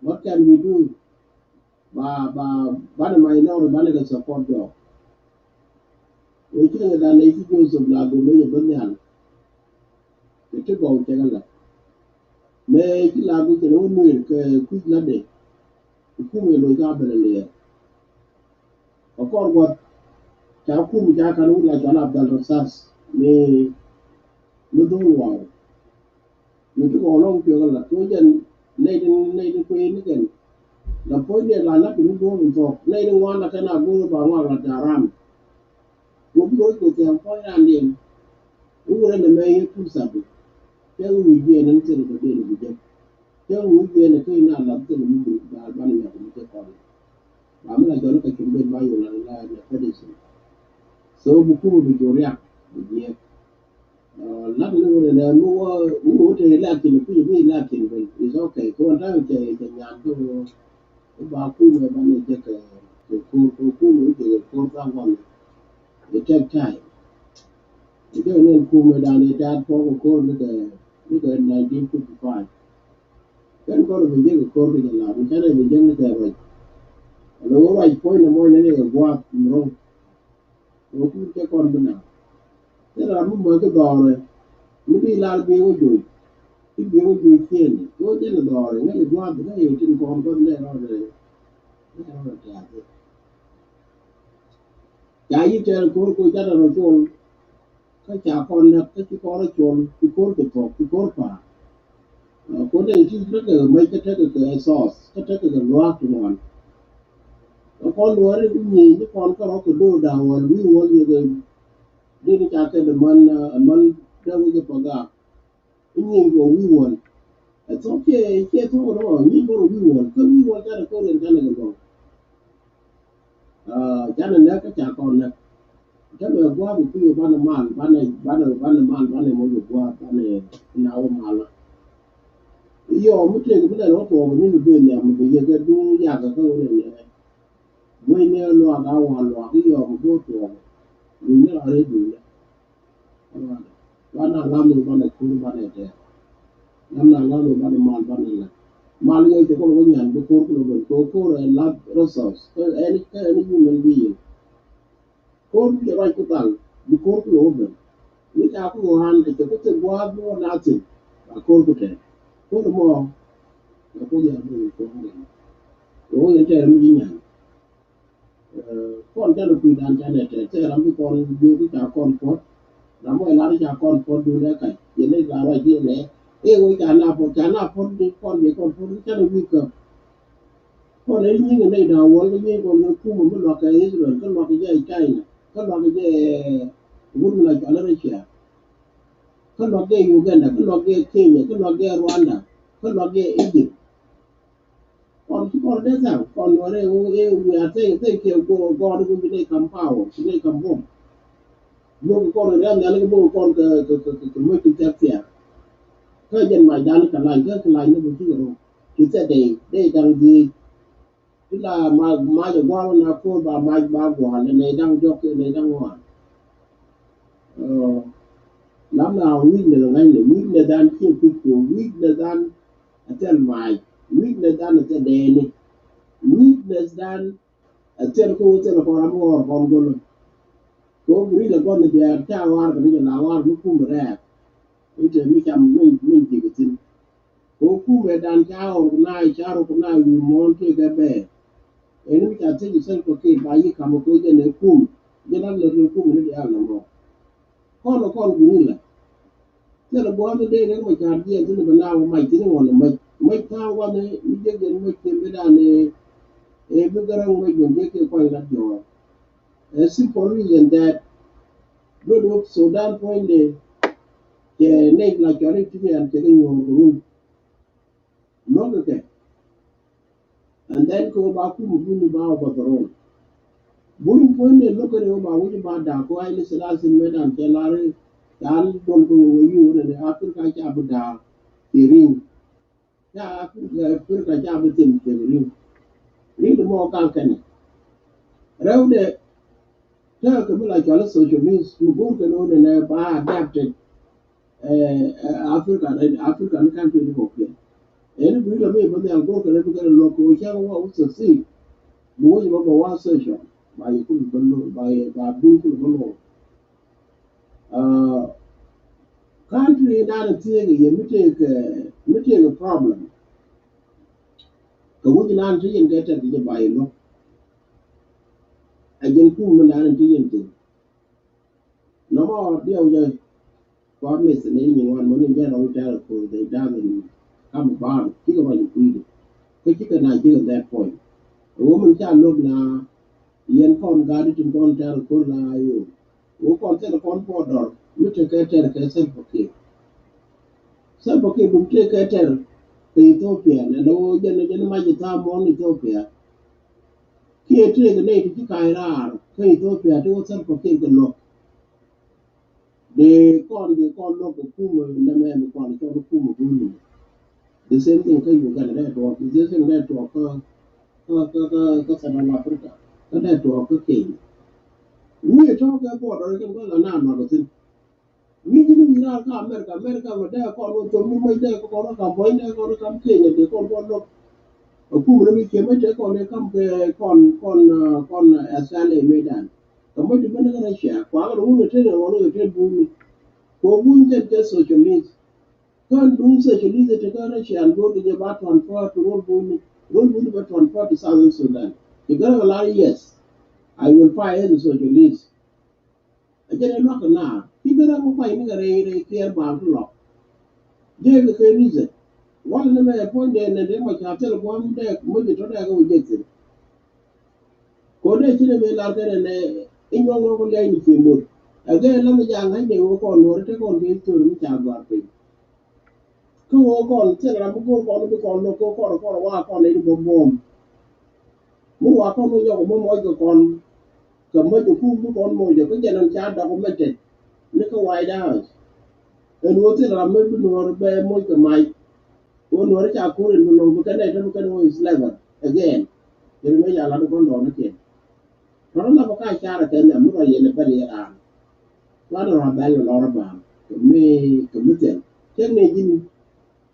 what can we do? Ba ba banɛ minority banɛ kɛ support jɔɔk. Wecä kɛ dan ɛ ci Joseph la gomɛ jɛ bä nhial. Kɛ ti gɔw cɛ kɛ lat. Mëë ci la guic kɛn wä nuëër kɛ kui̱c latdɛ. Kumɛ loc ka bɛl liɛɛr. Ɛ kɔr guɔth ca kum ca kan wut la cɔl a bɛl rɔ thath ni ni dho̱l waw. Ni ti kɔn lɔŋ piɔk la tuɔc jɛn nɛy ti nɛy ti kuëë ni kɛn. La puɔ̱nydɛ la lak ni duɔ̱ɔ̱p in thuɔ̱k nɛy ti ŋuan la kɛn a go̱o̱r ba ŋuak la ca ram. Wä Wä wä thiaŋ puɔ̱ny raan diɛn. Wä wä rɛn ɛmɛ yɛ pur thabi. Cɛ wä wi̱i̱ jiɛn ɛn thil kɛ diɛn bi jɛ. Cɛ wä wi̱i̱ jiɛn ɛ kä inɛ a lath thil mi bi daal banɛ nyak mi cɛ kɔn. Ba mi la jɔl kɛ cum ben ba yol la la la federation. So bi kum bi jur yak bi jiɛk. Lat ni wä nɛ mi wä mi wä te election, kui̱ mi election ben is okay. Kɛ wä ta̱a̱ cɛ cɛ nyan kä wä ba kum ɛ banɛ jɛ kɛ kɛ kur kɛ kum ɛ jɛ kɛ kur tha̱a̱ŋ kɔn. It take time. It take nɛn kum ɛ dan it take puɔk kɛ kur ni kɛ ni kɛ nineteen fifty five. Kɛn kɔn bi jɛ kɛ kur kɛ jɛ lat ni kɛn ɛ bi jɛ ni kɛ ruac. Lɛ wä ruac puɔ̱ny ni mɔny ni kɛ guath mi ro̱ŋ. Wä kui̱ cɛ kɔn bi naŋ. Cɛ ram mi mäth kä dhɔrɛ mi di lar bi wä juɔc. Ti bi wä juɔc ciëëni wä jɛn dhɔrɛ ŋäc gua̱a̱th ŋäc tin kɔn kɔn lɛ rɔdɛ. Lɛ rɔdɛ tɛ̈th. Ca yi tɛl ko̱r ko̱ ca rɔ col. Kä ca kɔn näk kä ci kɔn rɔ col ci ko̱r kɛ thuɔ̱k ci ko̱r pa̱a̱r. Kuɔn nɛy ti tekɛ kɛ mec kä tekɛ kɛ thɔɔth kä tekɛ kɛ luaak ti ŋuan. Kä kɔn luɔri bi nyieny ni kɔn kärɔ̱ kɛ do̱o̱k da̱a̱ŋ wäl wi̱i̱ wäl yɛ kɛ di̱t ni ca kɛn ɛmän ɛmän dee wec ɛ pagak. Bi nyieny kɛ wi̱i̱ wäl. Ɛ thok ciɛ ciɛ thok ɛn ɣɔɔ nyieny bä rɔ wi̱i̱ wäl kä wi̱i̱ wäl canɛ ko̱r yɛn canɛ kɛ luɔ̱ŋ. Canɛ näk kä ca kɔn näk. Tämɛ gua̱a̱k i̱ kui̱ banɛ mal banɛ banɛ banɛ mal banɛ moc i̱ gua̱a̱k banɛ na wä mal. I̱ yɔɔ mi tëëk mi lɛl wä tuɔɔk ni mi ben nhiam mi bi yɛ kɛ duŋ yakä kä wä nɛ nɛ. Guec ni luaak a wä luaak i̱ yɔɔ mi bi wä tuɔɔk. Duŋ ni la rɛy duŋ ni. Banɛ lam ni banɛ kur banɛ tɛɛr. Lam na lam ni banɛ mal banɛ la. Mal yɛ cɛ kɔn wä nyan bi kur kulo ben kɛ kur ɛ lap resource kä ɛn kä ɛn human being. Ko̱r mi cɛ ruac ku thal bi ko̱r ku lo̱o̱ ben. Mi ca ku ɣɔ̱a̱n ɛ cɛ ku thil gua̱a̱th mi wä na thil ba ko̱r ku tɛn. Ko̱r mɔ la ko̱r ya ben ko̱r ben. Lo̱o̱ yɛn tɛɛr mi ji̱ nyan. Kɔn canɛ kui̱dan canɛ tɛɛr tɛɛr ram bi kɔn biööki ca kɔn puɔ̱t. Ram mɔ ɛ lar ca kɔn puɔ̱t dun ɛ kac yɛn ni la ruac bi ɛ lɛ. Ëë wee ca na puɔ̱t ca na puɔ̱t ni kɔn bi kɔn puɔ̱t canɛ wi̱i̱ käp. Kɔn ɛ nyiŋ ɛ nɛy da̱a̱ wäl kä nyiŋ kɔn kä kumɛ mi luakä Israel kä luakä jɛ China kä luakä jɛ wut mi la cɔal Russia kä luakä jɛ Uganda kä luakä jɛ Kenya kä luakä jɛ Rwanda kä luakä jɛ Egypt. Kɔn ci kɔn dee thaŋ kɔn nuɔrɛ ɛ wia thɛŋ thɛŋ kiɛ gɔɔn ɛ wun ci nɛy kam power ci nɛy kam bom. Bok kɔn riam nhial kä bok kɔn kɛ kɛ kɛ kɛ mec kɛ cak thiaak. Kä jɛn macdan kɛ lac kä kɛ lac ni buk cikɛ rɔ. Ci thɛ dee dee daŋ dhiec. Ti la ma mac a gua̱a̱r na ko̱r ba mac ba gua̱a̱r lɛ nɛy da̱ŋ jɔk kɛ nɛy da̱ŋ ŋuan. Lam na weakness ŋa̱cnɛ weakness dan ciɛ kuc kɛ weakness dan a thil mac weakness dan a thil dɛɛni weakness dan a thil kä wä thil kɔn ram ɣɔr kɔn go̱lä. Kɛ wä guri lɛ gɔn ni diaar ca war kɛ ni jɛ la war mi kum rɛɛk. Ni tɛ mi cam min min ji̱ kɛ thin. Kɛ kum ɛ dan ca organize ca organize wi̱i̱ muɔ̱ɔ̱n tëëkɛ bɛɛr. Ɛn mi ca thiec Salva Kiir ba yi ka̱m ɛ koc jɛn ɛ kum jɛn a lät ni kum ni diaal nɔmɔ. Kɔn ɛ kɔn guerrilla. Thilɛ buɔ̱ɔ̱n ni dee rek mɛ ca̱r jiɛn thilɛ bɛ naaŋ mac thini ŋuɔ̱n ɛ mac mac tha̱a̱ŋ wath ni mi jek jɛn mac thil bi dan ɛ bi gäräŋ mac ben jek kiɛ kuany lat jɔɔr. Ɛ simple reason that Good work Sudan puɔ̱nyde. Cɛ nɛy la cɔl i̱ Tibian cɛ kɛ nyuɔ̱ɔ̱r kɛ run. Lo̱k kɛ kɛ. And then kɛ wä ba kum kum ni ba wä ba dhɔrɔn. Bun puɔ̱nyde lo̱k kɛ ni wä ba wi̱c ba da̱a̱k kɛ wä Haile Selassie met an cɛ lar i̱ ca duɔl kɛ wä wä yi wä nɛ ni Africa ca bi da̱a̱k. Cɛ ri̱w. Ca Africa ca bi thil cɛ ri̱w. Ri̱w di mɔ kaŋ kɛnɛ. Rɛwdɛ tëëkɛ mi la cɔal i̱ socialist mi go̱o̱rkɛ ni wä nɛnɛ ba adapted. Africa African country ni kɔkiɛn. Ɛn i̱ bi la mi bä nhial go̱o̱rkɛ ni bi kɛn luɔk kɛ wä cä wä wä succeed. Bi wä ci bä bä wa social ba yɛ kul bä lo̱r ba yɛ ba buny kul bä lo̱r. Country dan thiek yɛ mi tëëkɛ mi tëëkɛ problem. Kɛ wi̱c nan ti yɛn kɛ tɛk kɛ jɛ ba yɛ lo̱k. A jɛn kum mi nan ti yɛn thin. Nɔmɔ diɛw jɛ kua mith ni nyin wan mɔ ni jɛ rɔw tɛr kor they doesn't come about. Cikɛ ruac kui̱dɛ kä cikɛ na cikɛ that point. Ɛ wä min ca lo̱k na yɛn kɔn gat itin kɔn tɛr kor la yo. Wä kɔn thil kɔn border mi tekɛ tɛr kɛ Salva Kiir. Salva Kiir dum tekɛ tɛr kɛ Ethiopia nɛ lɛ wä jɛn jɛn mac tha̱a̱ŋ muɔ̱n Ethiopia. Kiɛ tekɛ nɛy ti ci ka̱a̱c raar kä Ethiopia ti wä Salva Kiir kɛ luɔk. Dee kɔn dee kɔn luɔk kɛ kumɛ nɛmɛ mi kɔn cɔl kumɛ guni. The same thing kä Uganda dee tuɔɔk, the same thing dee tuɔɔk kä kä kä kä kä Southern Africa kä dee tuɔɔk kä Kenya. Wi̱i̱ tɔ̱ kɛ border kɛn kɔn la na luɔk kɛ thi̱n. Wi̱i̱ ji̱n wi̱i̱ raar kä America, America mɛ dee kɔn wä thom ni mec dee kɔn wä kam buɔ̱ny dee kɔn wä kam Kenya dee kɔn kɔn luɔk. Ɛ kumɛ ni mi ciɛ mec tɛ kɔn ni kam kɛ kɔn kɔn kɔn Australia mec dan. Kɛ mec ti ben kä Russia kuakɛ ni wun kɛ ten ɛ ɣɔn kɛ ten buny ni. Kɛ buny kɛn kɛ socialist. Kä duŋ socialist ti kä Russia go̱o̱r kɛ jɛ ba transfer to rol buni, rol buni ba transfer to Southern Sudan. Ti gärɛ kɛ lar, yes, I will fight as a socialist. A jɛ dee luak kɛ naar ti gärɛ kɛ kuay ni kɛ rɛy rɛy kiɛɛr baaŋ ti lɔk. Jɛ kɛ kɛ reason. Walɛ ni mɛ puɔ̱nydɛ nɛ dee mɔ ca thil guam dɛ mɔ jɛ tɔ dɛ kɛ wä jɛ thil. Kode ci ni mi lar kɛnɛ nɛ inyuɔŋ wä ku liac ni ci muth. Ɛ gɛ lam mi jaŋ ŋa̱c ni wä kɔn nuɔri te kɔn kɛ thor mi ca gɔar piny. Kä wä kɔn thil ram mi go̱o̱r kɔn bi kɔn lo̱k kɛ kɔn kɔn wa kɔn ni bom bom. Mi wa kɔn wä nyɔk mi mɔc kɛ kɔn kɛ mɔc kɛ kum mi kɔn mɔc kɛ jɛn ɛn ca dɔk mɛ tɛt ni kä White House. Ɛn wä thil ram mi bi nuɔr bɛ mɔc kɛ mac. Wä nuɔri ca kur in mi lo̱k mi kɛn nɛ tɛ mi kɛn wä is level again. Yɛn mi ca lat kɔn dɔɔni kiɛn. Tɔrɔ na bä ka carɛ kɛ nhiam mi rɔ yɛn ɛ bɛl yɛ raan. Kuanɛ rɔ bɛl lɔrɔ baaŋ kɛ mi kɛ mi thil. Cɛ ni ji̱n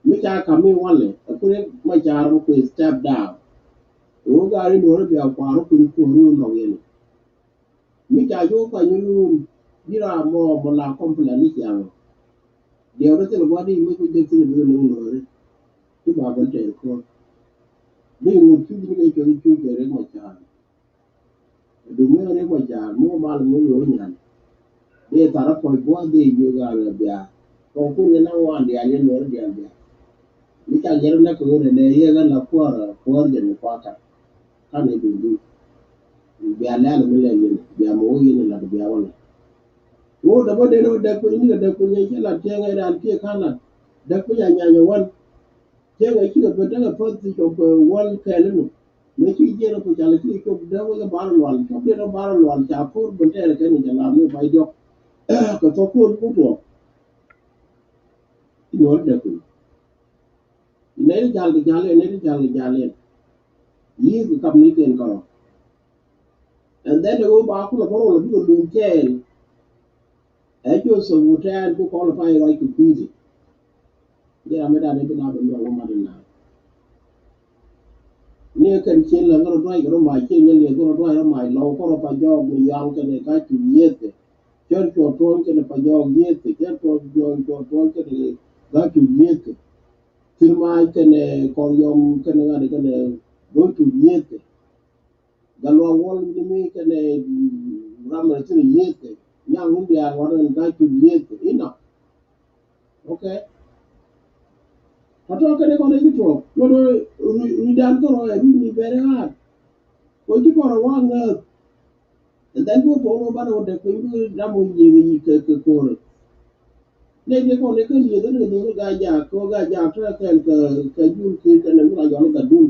mi ca kam mi walɛ ɛ kuri ma car mi kui̱ step down. Wä gaari nuɔri bia kuaru kui̱ kuɔru nɔk yɛn. Mi ca ji̱ wä kuany luun ji̱ raa mɔ mɔ la complain ni ciaŋ. Diɛw rɔ thil gua̱n di mi ku jek thil bi nuɔri. Ti ba bän tɛɛr kuɔn. Di ŋut cu ji̱ ni kɛ cuɔth cu kɛ rek ma ca̱a̱n. Duŋ mi rek ma ca̱a̱n mi wä mal mi wä nyan. Di thar a puɔc buɔth di jiök a rɛ bia. Kɔn kun kɛ na wan diaal yɛn nuɔri diaal bia. Mi ca yɛr na kɛ ɣöö nɛ yɛ ɣän la kuäär kuäär jɛ ni kuakä. Kan i̱ duŋdu bia lɛl mi lɛl yɛn bia mɛ wä yɛn lat bia wä lat. Ŋot dee bä den wä dɛk piny ni kɛ dɛk piny cä lat cɛ ŋɛc raan kiɛ ka̱n lat dɛk piny a nyany ɛ wän. Cɛ ŋɛc cikɛ ben tekɛ päth ti cɔp kɛ wän kɛɛl ni. Mëë ci jiɛn ku cal cikɛ cop dee wä kɛ bar lual cop den wä bar lual ca ko̱r ben tɛɛr kɛn ni cɛ lam ni pay diɔk. Kɛ thok ko̱r ku tuɔɔk. Inyuɔr dɛk piny. Nɛy ti jal kɛ jal in, nɛy ti jal kɛ jal in. Yiëëth kɛ kap ni kɛn kärɔ̱. And then ɛ ɣöö ba kulɛ bä rol bikɛ luny kɛɛl. Ɛ Joseph wut ɛn ku kɔn pay rɔc kɛ kui̱dɛ. Jɛ ram mi dan i̱ bi na bɛ nyɔk wä mat in na. Ni kɛn cien lɛ ŋärä duac kɛ rɔ mac cien nyɛ lieth kɛ rɔ duac rɔ mac lɔw kɛ rɔ pa jɔɔk mi yaŋ kɛn ɛ ka cu yiëëth kɛ. Cär cuɔ tuɔɔny kɛnɛ pa jɔɔk yiëëth kɛ, cär cuɔ jɔɔk cuɔ tuɔɔny kɛnɛ gaa cuɔ yiëëth kɛ. Thil maac kɛnɛ kɔr yɔm kɛnɛ ŋa̱t kɛnɛ go̱o̱c cuɔ yiëëth kɛ. Gat luaak wɔl ni mi kɛnɛ ram mɛ thil yiëëth kɛ. Nyaŋ wun diaal wan kɛnɛ gaa cuɔ yiëëth kɛ inɔ. Okay. Tɔtɔ kɛnɛ kɔn i̱ ci tuɔɔk luɔt ri dan kärɔɔ ɛ ri mi bɛrɛ ɣaat. Kɔ ci kɔn rɔ waŋ ŋääth. And then bi wä puɔk ni wä banɛ wä dɛk piny bi ram wä nyieth nyic kɛ kɛ ko̱rɛ. Nɛy ti kɔn ni kä nyieth ni kɛ dho̱r ni gaa jaak kɛ wä gaa jaak tɛ kɛn kɛ kɛ jun ki̱i̱r kɛn ni mi la jɔl ni gatdun.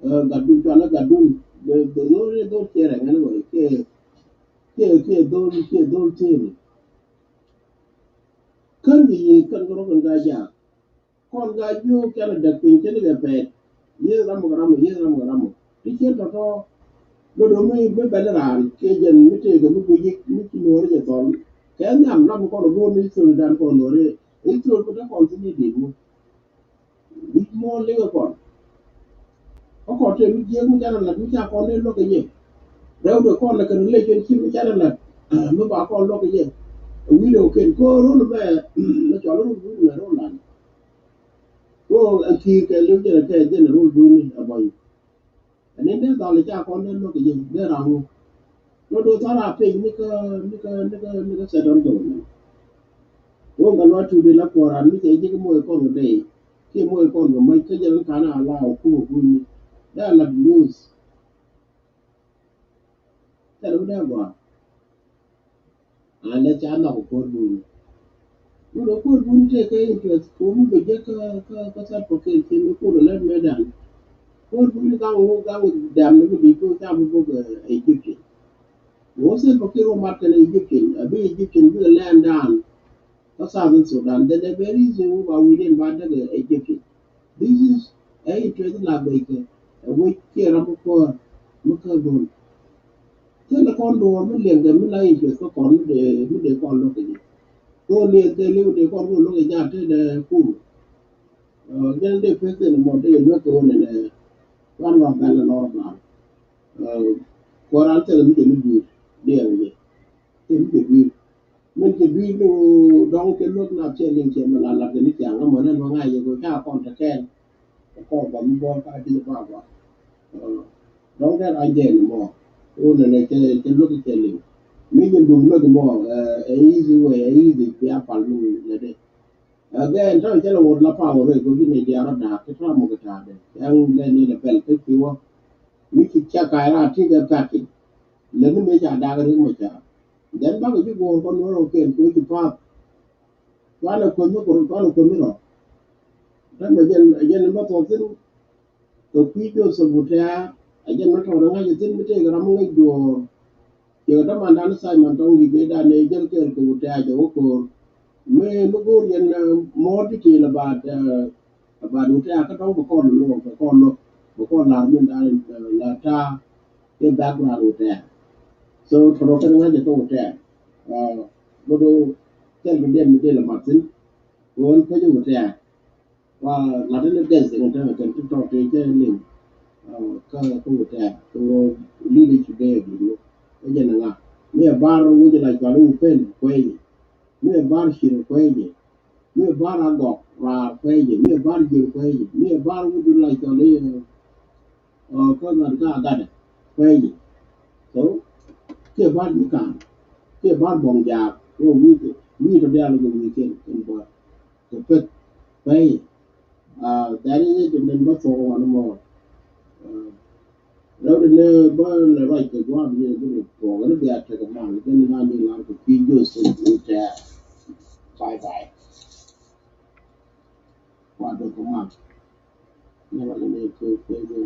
Gatdun cual ni gatdun. Dho̱r ni dho̱r ciɛ rɛŋ ɛn wä kiɛ kiɛ kiɛ dho̱r kiɛ dho̱r thi̱i̱r. Kän kɛ yiëë kän kɛ rɔ kɛn gaa jaak. Kɔn gaa jiök canɛ däk piny cä ni kɛ pɛɛt. Yieth ram kɛ ram, yieth ram kɛ ram. Ti cien tɔ̱tɔ̱. Lot ɣöö mi mi bɛl raan kiɛ jɛn mi tëëkɛ mi guic mi ci nuɔɔri jɛ thɔl. Kɛ nhiam ram kɔn go̱o̱r ni Ithirel dan kɔn nuɔɔri. Ithirel bi te kɔn thi̱n i̱ di̱t mi wi̱c muɔ̱ɔ̱n liŋɛ kɔn. Kä kɔn tëë mi jiäk mi canɛ la̱t mi ca kɔn ni luäk kɛ jɛ. Rɛwdɛ kɔn lɛ kɛ ri lec jɛn ci mi canɛ la̱t mi ba kɔn luäk kɛ jɛ. Ɛ wi̱i̱dɛ kɛ ken ko̱o̱r run mɛ mɛ cɔl run wi̱i̱dɛ mɛ run lan. Ko ɛn ki̱i̱r kɛ li̱w jɛn kɛ jɛn rol duuni ɛ bɔny. Ɛn in dee dhal ca kɔn dee lo̱k kɛ jɛ dee ram ŋu. Lo do thara piny ni kä ni kä ni kä ni kä Satan government. Ko ŋa luat tu di la kuɔran ni kɛ jik moy kɔn kɛ dee kiɛ moy kɔn kɛ mac kä jɛ ran kan a la ɔ kum ɔ kum ni. Dee a lat lose. Thɛl mi dee gɔaa. Unless ca nhɔk kuɔr buni. Mun a kuɔr buni tëë kɛ interest ko mi bɛ jek kä kä kä Salva Kiir ci mi kun lät mɛ dan. Kuɔr buni gaŋ ŋu gaŋ dɛm ni bi di ko ca bi bok Egyptian. Wä Salva Kiir wä mat kɛn Egyptian a bi Egyptian bi kɛ lɛn dan. Kä Southern Sudan then a very easy wä ba wi̱i̱ den ba däk Egyptian. This is ɛ interest la bɛ kɛ ɛ wec kiɛ ram bi kuɔr mi kä bun. Thilɛ kɔn duɔɔr mi liɛŋkɛ mi la interest kä kɔn mi dee mi dee kɔn lo̱k kɛ jɛ. Kɛ ɣöö liɛŋkɛ liw dee kɔn kɛ lo̱k kɛ jɛ a tetdɛ kum. Jɛn dee pek thil mɔ dee luäk kɛ ɣöö nɛnɛ kuan lɔ bɛl lɔr bal. Kuɔran thilɛ mi dee mi dui̱r dee ɛn jɛ. Thil mi dee dui̱r. Min cɛ dui̱r ni ɣöö dɔ̱ŋ kɛ luäk na cɛ liŋ cɛ mi la lat kɛ ni ciaŋ kä mɔnɛ luäŋ a yɛ kɛ ca kɔn te kɛɛl. Kɛ kɔn kɔn mi bɔr ka di̱t ba ba. Dɔ̱ŋ dee rac jɛ ni mɔ. Wun nɛ cɛ cɛ luäk cɛ liŋ. Mi jɛ duŋ luäk mɔ ɛ easy way ɛ easy bia pal mi lɛ dee. Ɛ gɛn tɔ̱ cɛ lɛ ŋot la pal wä rɛy go̱o̱k ji̱ ni diaar rɔ daak kɛ tɔ̱ mɔ kɛ ta̱a̱ dee. Ɛn lɛ ni lɛ pɛl kä ci wä. Mi ci ca ka̱a̱c raar ti kɛ package. Lɛ ni mëë ca daak rik mɔ ca. Then bakɛ ji̱ go̱o̱r kɔn wä rɔ kɛn kɛ wä ji̱ pa̱a̱th. Kuanɛ kuänh mi kɔn kuanɛ kuänh mi rɔ. Dämɛ jɛn jɛn ni bä thuɔ̱k thi̱n. Kɛ kui̱ Joseph Wutea a jɛn mi tɔɔt ŋa̱c thi̱n mi tëëkɛ ram mi ŋäc duɔ̱ɔ̱r. Ciɛ kɛ dämandan Simon Tɔŋ Yi̱k ëë dan ëë jäl kɛɛl kɛ Wutea jɛ wä ko̱o̱r. Mi mi go̱o̱r yɛn mɔɔr detail about about Wutea kä dɔ̱ŋ bɛ kɔn luɔk bɛ kɔn luɔk bɛ kɔn la̱r min dan la ta̱a̱. Kɛ background Wutea. So tɔnɔ kɛn ŋa̱c jɛ kä Wutea. Godo kɛl bi diɛn mi diɛn lɛ mat thi̱n. Ɣöö ɛn kuecä Wutea. Wa lat in dɛth in tɛmɛ kɛn ti tɔt ti cɛ liŋ. Kä kä Wutea kɛ ɣöö li̱l i̱ ci dee bi ni kä jɛn ŋa. Mi ɛ bar wi̱c la cɔl i̱ Wupen kuecä. Mi ɛ bar Cir kuecä. Mi ɛ bar Agɔk raar kuecä. Mi ɛ bar Jiöŋ kuecä. Mi ɛ bar wi̱c la cɔl i̱ kä ŋa̱t kä Agatdɛ kuecä. So kiɛ bar Nyikaar kiɛ bar Bɔŋ Jaak wä wi̱i̱ wi̱i̱ tɔ diaal kɛ wi̱i̱ kiɛn kɛn buɔ̱ɔ̱t. Kɛ pek pɛy. That is it. Min bä thuɔk wan mɔ. Rɛw di ni bä lɛ ruac kɛ guam ni bi ni thuɔk ni bia tek mal jɛn ni lan ni lan kɛ pi Joseph Wutea. Bye bye. Wa dok kɛ mal. Ni wa ni kɛ kɛ kɛ.